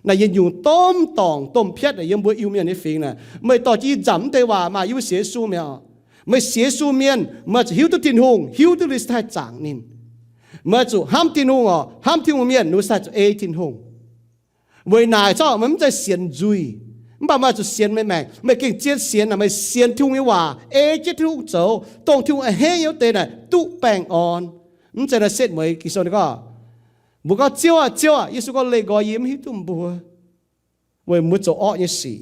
Naaic yietc nyungc domh dorngc domh piatv naaic yiem mbuo Iu-Mienh nyei fingx naaic, meih dorh jienv nzamc mv deix waac maaih yie mbuo sienx Yesu mi'aqv. Meih sienx Yesu mienh, meih zuqc hiuv duqv Tin-Hungh, hiuv duqv ninh se haih zaangc ninh. Meih zuqc hnamv Tin-Hungh orqc, hnamv Tin-Hungh mienh, ninh se haih zuqc ei Tin-Hungh. Weic naaic corc meih mv zeiz sienx nzuih, mv baac meih zuqc sienx meih maengc. Meih gengh zien sienx naaic, meih sienx Tin-Hungh nyei waac, ei jienv Tin-Hungh zoux, dongh Tin-Hungh a'hneiv nyei wuov deix naaic duqv baengh orn. Mv zeiz naaiv setv mueiz Ging-Sou ninh gorngv, mbuo gorngv, Ziouv aah, Ziouv aah, Yesu gorngv, leih nqoi yie mv hiuv duqv mbuo, weic mbuo zoux orqv nyei sic.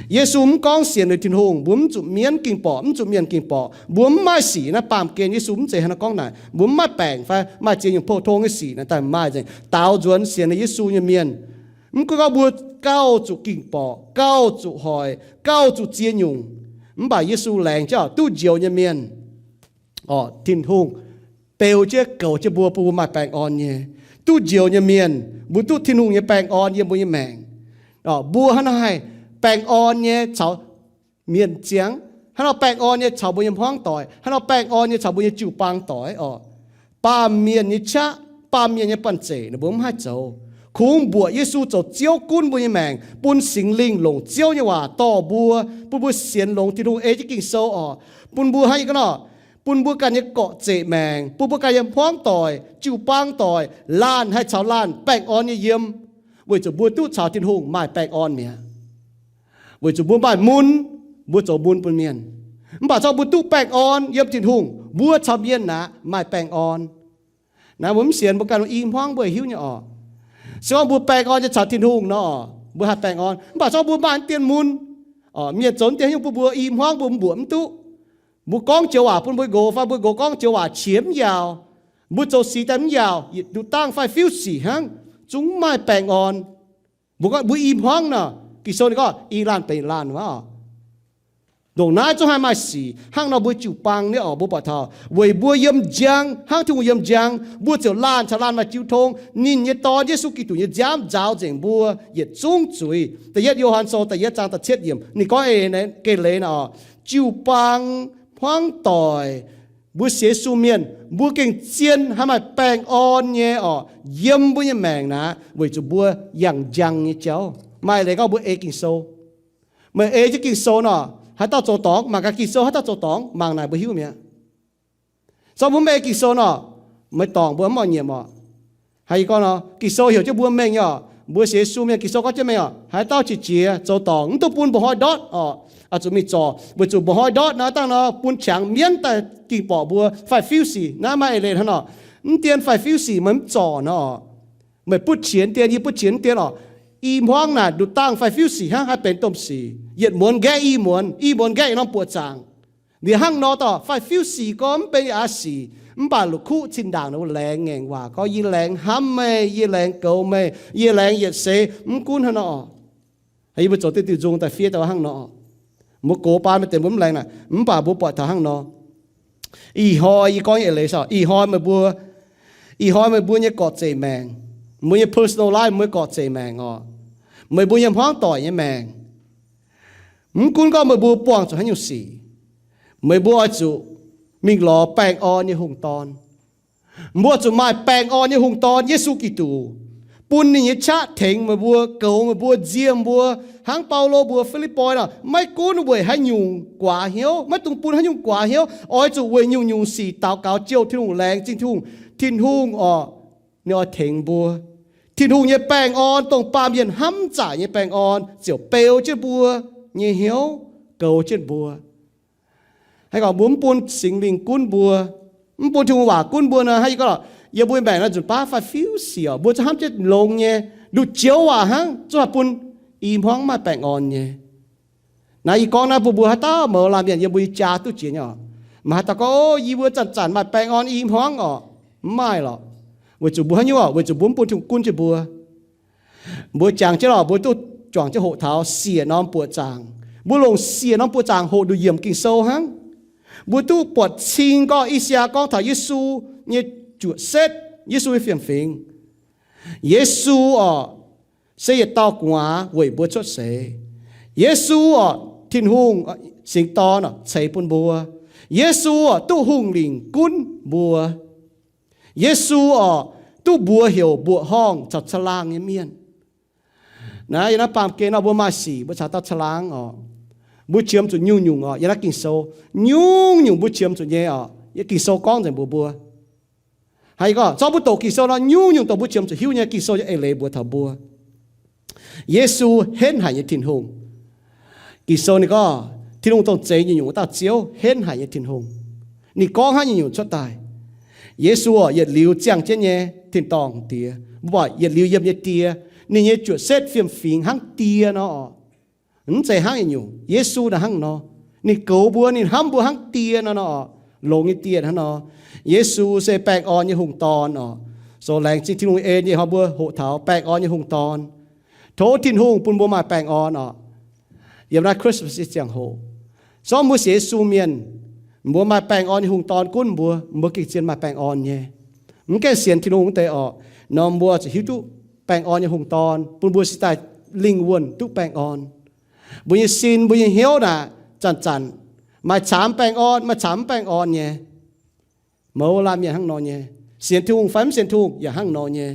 Yesu mv gorngv sienx liuz Tin-Hungh mbuo mv zuqc mienv gengh borqc, mv zuqc mienh gengh borqc, mbuo mv maaih sic. Naaiv baamh gen Yesu mv zeiz hnangv naaiv gorngv naaic, mbuo mv maaih baengc fai maaih ziex nyungc pou-tong nyei sic naaic daaih maaih nzengc. Daaux nzuonx sienx liuz Yesu nyei mienh, mv gunv gorngv mbuo gauh zuqc gengh borqc, gauh zuqc hoic, gauh zuqc ziex nyungc, mv baac Yesu laengz jienv duqv njoux nyei mienh orqc, Tin-Hungh beu jienv goux jienv mbuo, bun mbuo maaih baengh orn nyei. Duqv njoux nyei mienh, mbuo duqv Tin-Hungh nyei baengh orn yiem mbuo nyei maengc. Mbuo hnangv naaiv haih baengh orn nyei caux mienh ziangh, hnangv nor baengh orn nyei caux mbuo nyei hmuangv doic, hnangv nor baengh orn nyei caux mbuo nyei jiu-baang doic orqc. Baamh mienh nyei qaqv, baamh mienh nyei banh zeic naaic mbuo mv haih zoux. Kungx mbuoqc Yesu zoux Ziouv gunv mbuo nyei maengc, bun Singx Lingh longc Ziouv nyei waac dorh mbuo, bun mbuo sienx longx Tin-Hungh, ei jienv Ging-Sou orqc, bun mbuo hnangv yie gorngv nor, bun mbuo ganh nyei gorqv-zeqc maengc, bun mbuo ganh nyei hmuangv doic, jiu-baang doic, laanh haih caux laanh baengh orn nyei yiem, weic zuqc mbuo duqv caux Tin-Hungh maaih baengh orn mi'aqv. Weic zuqc mbuo maaih mun, mbuo zoux mun bun mienh. Mv baac zorqv mbuo duqv baengh orn yiem Tin-Hungh, mbuo caux mienh naaic maaih baengh orn. Naaiv mbuo mv sienx, mbuo ganh i hmuangv mbuo hiuv nyei orqc. Se gorngv mbuo baengh orn nyei caux Tin-Hungh nor, mbuo haih baengh orn. Mv baac zorqv mbuo maaih dien mun, mienh zoux dien nyungc bun mbuo i hmuangv mbuo mbuoqc mv duqv. Mbuo gorngv joux waac bun mbuo nqox fai mbuo nqox gorngv joux waac qiex mv yaauc, mbuo zoux sic daaih mv yaauc, yietc nduqc dangh fai fiuv sic hnangv, zungv mv maaih baengh orn. Mbuo gorngv mbuo i hmuangv nor, Ging-Sou ninh gorngv i laanh benx laanh waac. Ndongc naaiv zungv haih maaih sic. Hnangv nor mbuo jiu-baang nyei orqc, mbuo buatc taux weic mbuo yiem njang hnangv Tin-Hungh yiem njang, mbuo ziouc laanh caux laanh maaih jiu tong. Ninh nyei Dorn, Yesu Giduc nyei nziaamv nzaaux nzengc mbuo yietc zungv zuiz. Da'yietv Yo^han Sou da'yietv zaang da'cietv yiemc ninh gorngv eix leiz naaic orqc, jiu-baang, hmuangv doic, mbuo sienx Yesu mienh, mbuo gengh zien haih maaih baengh orn nyei orqc, yiem mbuo nyei maengc naaic, weic zuqc mbuo yangh njang nyei jauv. Maaih leiz gorngv mbuo ei Ging-Sou. Meih ei jienv Ging-Sou nor, haaix dauh zoux dorngc mangc gaax Ging-Sou, haaix dauh zoux dorngc mangc naaic mbuo hiuv mi'aqv. Zorqv mbuo mv ei Ging-Sou nor, meih dorngc mbuo mv oix nyiemc orqc. Haaix, yie gorngv nor, Ging-Sou heuc jienv mbuo mengh nyei orqc. Mbuo sienx Yesu mienh, Ging-Sou gorngv jienv mengh orqc, haaix dauh qiex jiez zoux dorngc, mv dungx bun mba'hnoi ndortv orqc. Oix zuqc mingh zorc, weic zuqc mba'hnoi ndortv naaiv dangh nor bun qangx mienv daaih ging borqc mbuo fai fiuv sic. Naaiv maaih eix leiz hnangv nor, mv dien fai fiuv sic meih mv zorc nor, meih butv qiex dien, yie butv qiex dien orqc, i hmuangv naaic nduqc dangh fai fiuv sic hnangv, haih benx domh sic. Yietc muonz nqaeqv i muonz, i muonz nqaeqv norm buoqc zaangc. Liuz hnangv nor dorh fai fiuv sic gorngv mv benx aqv sic, mv baac la'kuqv zinh ndaangc ninh mbuo laengz ngaengc waac gorngv, yie laengz hnamv meih, yie laengz goux meih, yie laengz yietc seix, mv gunv hnangv nor. Yie mbuo zoux diuh diuh nzung daaih fiev daaih hnangv nor. Mbuo gox baan maaih deix mbuo mv laengz naaic, mv baac mbuo buatc taux hnangv nor. Ih hnoi yie gorngv nyei eix leiz oc, ih hnoi meih mbuo, ih hnoi meih mbuo nyei gorqv-zeic maengc, mbuo nyei personal life, mbuo nyei gorqv-zeic maengc oc, meih mbuo nyei hmuangv doic nyei maengc, mv gunv gorngv meih mbuo buangh zuqc haaix nyungc sic, meih mbuo oix zuqc mingh lorz baengh orn nyei hungh dorn. Mbuo zuqc maaih baengh orn nyei hungh dorn, Yesu Giduc, bun ninh nyei qaqv tengx meih mbuo, goux meih mbuo, nziex mbuo, hnangv Baulo mbuox Fi^lipv^poi nor, maiv gunv weic haaix nyungc guaax hnyouv, maiv dungx bun haaix nyungc guaax hnyouv, oix zuqc weic nyungc-nyungc sic daux gaux jouh Tin-Hungh, laengz zingh Tin-Hungh. Tin-Hungh oc, ninh oix tengx mbuo. Tin-Hungh nyei baengh orn, dongh baamh mienh hnamv zaaic nyei baengh orn, ziouc beu jienv mbuo nyei hnyouv, goux jienv mbuo. Hnangv gorngv mbuo mv bun Singx Lingh gunv mbuo, mv bun Tin-Hungh waac gunv mbuo nor, hnangv yie gorngv lorqc, yiem mbuo nyei maengc naaiv nzunc baav fai fiuv sic oc, mbuo zungv hnamv jienv longx nyei, nduqc joux waac hnangv, zungv haih bun i hmuangv maaih baengh orn nyei. Naaiv yie gorngv naaiv bun mbuo haaix dauh mouz laanh mienh yiem mbuo nyei jaa duqv jiex nyei oc. Maaih haaix dauh gorngv, o, yie mbuo zanc-zanc maaih baengh orn i hmuangv oc. Mv maaih lorqc. Weic zuqc mbuo haaix nyungc oc? Weic zuqc mbuo mv bun Tin-Hungh gunv jienv mbuo. Mbuo jangx jienv lorqc, mbuo duqv juangc jienv hoqc taux siec norm buoqc zaangc. Mbuo longc siec norm buoqc zaangc hoqc nduqc yiemc Ging-Sou hnangv. Mbuo duqv buatc cing gorngv I^saa^yaa gorngv taux Yesu nyei juoqc setv, Yesu nyei fiem-fingx. Yesu oc, se yietc dauh gu'nguaaz weic mbuo cuotv seix. Yesu oc, Tin-Hungh, Singx Dorn oc, ceix bun mbuo. Yesu oc, duqv hungh lingc gunv mbuo. Yesu oc, duqv mbuox heuc mbuoqc horngh caux caangh laangh nyei mienh. Naaiv yiem naaiv baamh gen nor mbuo maaih sic mbuo caux dauh caangh laangh oc. Mbuo qiemx zuqc nyungc-nyungc oc, yiem naaiv Ging-Sou, nyungc-nyungc mbuo qiemx zuqc nyei oc. Yiem Ging-Sou gorngv nzengc mbuox mbuo. Haiz gorngv zorqv mbuo doqc Ging-Sou nor, nyungc-nyungc dongh mbuo qiemx zuqc hiuv nyei, Ging-Sou nyei eix leiz mbuox taux mbuo. Yesu henv haic nyei Tin-Hungh. Ging-Sou ninh gorngv Tin-Hungh dongh zeix nyungc-nyungc wuov dauh Ziouv, henv haic nyei Tin-Hungh. Ninh gorngv hnangv nyungc-nyungc cuotv daaih. Yesu oc, yietc liuz ziangh jienv nyei tin-dorngh diex, mbuo buatc yietc liuz yiem nyei die, ninh nyei juoqc setv fiem-fingx hnangv die nor oc. Mv zeiz hnangv nyungc-nyungc, Yesu naaiv hnangv nor. Ninh goux mbuo, ninh hnamv mbuo hnangv die nor nor oc. Longx nyei die hnangv nor. Yesu se baengh orn nyei hungh dorn oc. So laengz zingh Tin-Hungh en nyei hnoi mbuo hoqc taux baengh orn nyei hungh dorn. Tov Tin-Hungh bun mbuo maaih baengh orn oc. Yiem naaiv Christmas nyei ziangh hoc, zorqv mbuo sienx Yesu mienh, mbuo maaih baengh orn nyei hungh dorn gunv mbuo, mbuo gengh zien maaih baengh orn nyei. Mv gaengh sienx Tin-Hungh wuov deix oc, nor mbuo zuqc hiuv duqv baengh orn nyei hungh dorn bun mbuo cingx daaih lingh wuonh duqv baengh orn. Mbuo nyei sin, mbuo nyei hnyouv naaic zanc-zanc maaih camx baengh orn, maaih camx mv baengh orn nyei. Mouz laanh mienh hnangv nor nyei. Sienx Tin-Hungh fai mv sienx Tin-Hungh yaac hnangv nor nyei.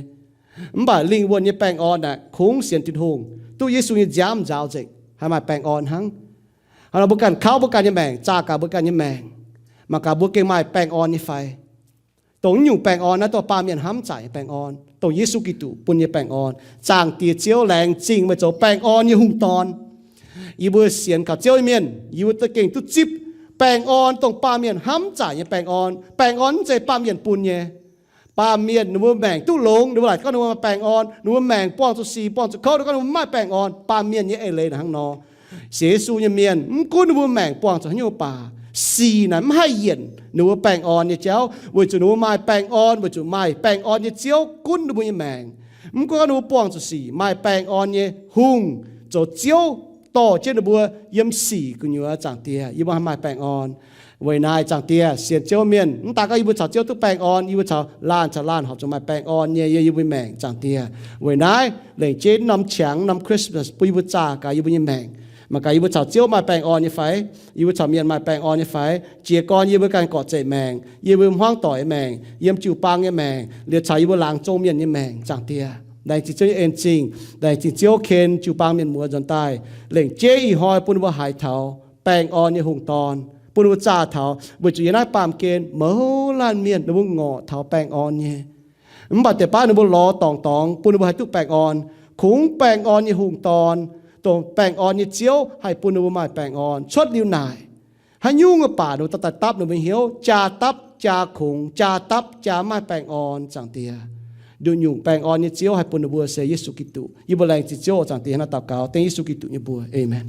Mv baac lingh wuonh nyei baengh orn naaic kungx sienx Tin-Hungh, duqv Yesu nyei nziaamv nzaaux nzengc, haih maaih baengh orn hnangv. Hnangv nor mbuo ganh kauv mbuo ganh nyei maengc, zaah gaax mbuo ganh nyei maengc, mangc gaax mbuo gengh maaih baengh orn nyei fai. Dongh naaiv nyungc baengh orn naaiv, dongh baamh mienh hnamv zaaic nyei baengh orn, dongh Yesu Giduc bun nyei baengh orn. Zaangc Diex Ziouv, laengz zingh meih zoux baengh orn nyei hungh dorn. Yie mbuo sienx kaux Ziouv nyei mienh, yie mbuo gengh duqv zipv baengh orn, dongh baamh mienh hnamv zaaic nyei baengh orn. Baengh orn mv zeiz baamh mienh bun nyei. Baamh mienh ninh mbuo maengc duqv longx, ninh mbuo laaic gorngv ninh mbuo maaih baengh orn, ninh mbuo maengc buangh zuqc sic, buangh zuqc kouv, ninh gorngv ninh mbuo mv maaih baengh orn. Baamh mienh nyei eix leiz naaic hnangv nor. Sienx Yesu nyei mienh, mv gunv ninh mbuo maengc buangh zuqc haaix nyungc baac, sic naaic mv haih yienc ninh mbuo baengh orn nyei jauv, weic zuqc ninh mbuo maaih baengh orn, weic zuqc maaih baengh orn nyei Ziouv gunv ninh mbuo nyei maengc. Mv gunv ninh mbuo buangh zuqc sic, maaih baengh orn nyei hungh zoux Ziouv dorh jienv ninh mbuo yiem sic gu'nyuoz. Zaangc Diex, yie mbuo haih maaih baengh orn. Weic naaiv, Zaangc Diex, sienx Ziouv mienh, mv daaih gorngv yie mbuo caux Ziouv duqv baengh orn, yie mbuo caux laanh caux laanh horpc zuqc maaih baengh orn nyei yiem yie mbuo maengc. Zaangc Diex, weic naaiv lengc jeiv norm qangx, norm Christmas bun yie mbuo zaah gaax yie mbuo nyei maengc. Mangc gaax yie mbuo caux Ziouv maaih baengh orn nyei fai? Yie mbuo caux mienh maaih baengh orn nyei fai? Jiez gorn yie mbuo ganh gorqv-zeic maengc, yie mbuo hmuangv doic maengc, yiem jiu-baang nyei maengc, liemh caux yie mbuo laangz zong mienh nyei maengc. Zaangc Diex, laengz zingh Ziouv nyei en zingh, laengz zingh Ziouv ken jiu-baang mienh muoz nzuonx daaih, lengc jeiv ih hnoi bun ninh mbuo haiz taux baengh orn nyei hungh dorn, bun ninh mbuo zaah taux, weic zuqc yiem naaiv baamh gen mouz laanh mienh ninh mbuo ngorc taux baengh orn nyei. Mv baac deix baav ninh mbuo lorz dorngc dorngx bun ninh mbuo haih duqv baengh orn. Kungx baengh orn nyei hungh dorn, dongh baengh orn nyei Ziouv haih bun ninh mbuo maaih baengh orn cuotv liuz naaic. Haaix nyungc baac ninh mbuo daaih dapv ninh mbuo hnyouv, jaa dapv jaa kungx, jaa dapv jaa maaih baengh orn. Zaangc Diex, nduqc nyungc baengh orn nyei Ziouv haih bun ninh mbuo se Yesu Giduc. Yie mbuo laengz zingh Ziouv oc. Zaangc Diex, naaiv daux gaux dengv Yesu Giduc nyei mbuox. Aamen.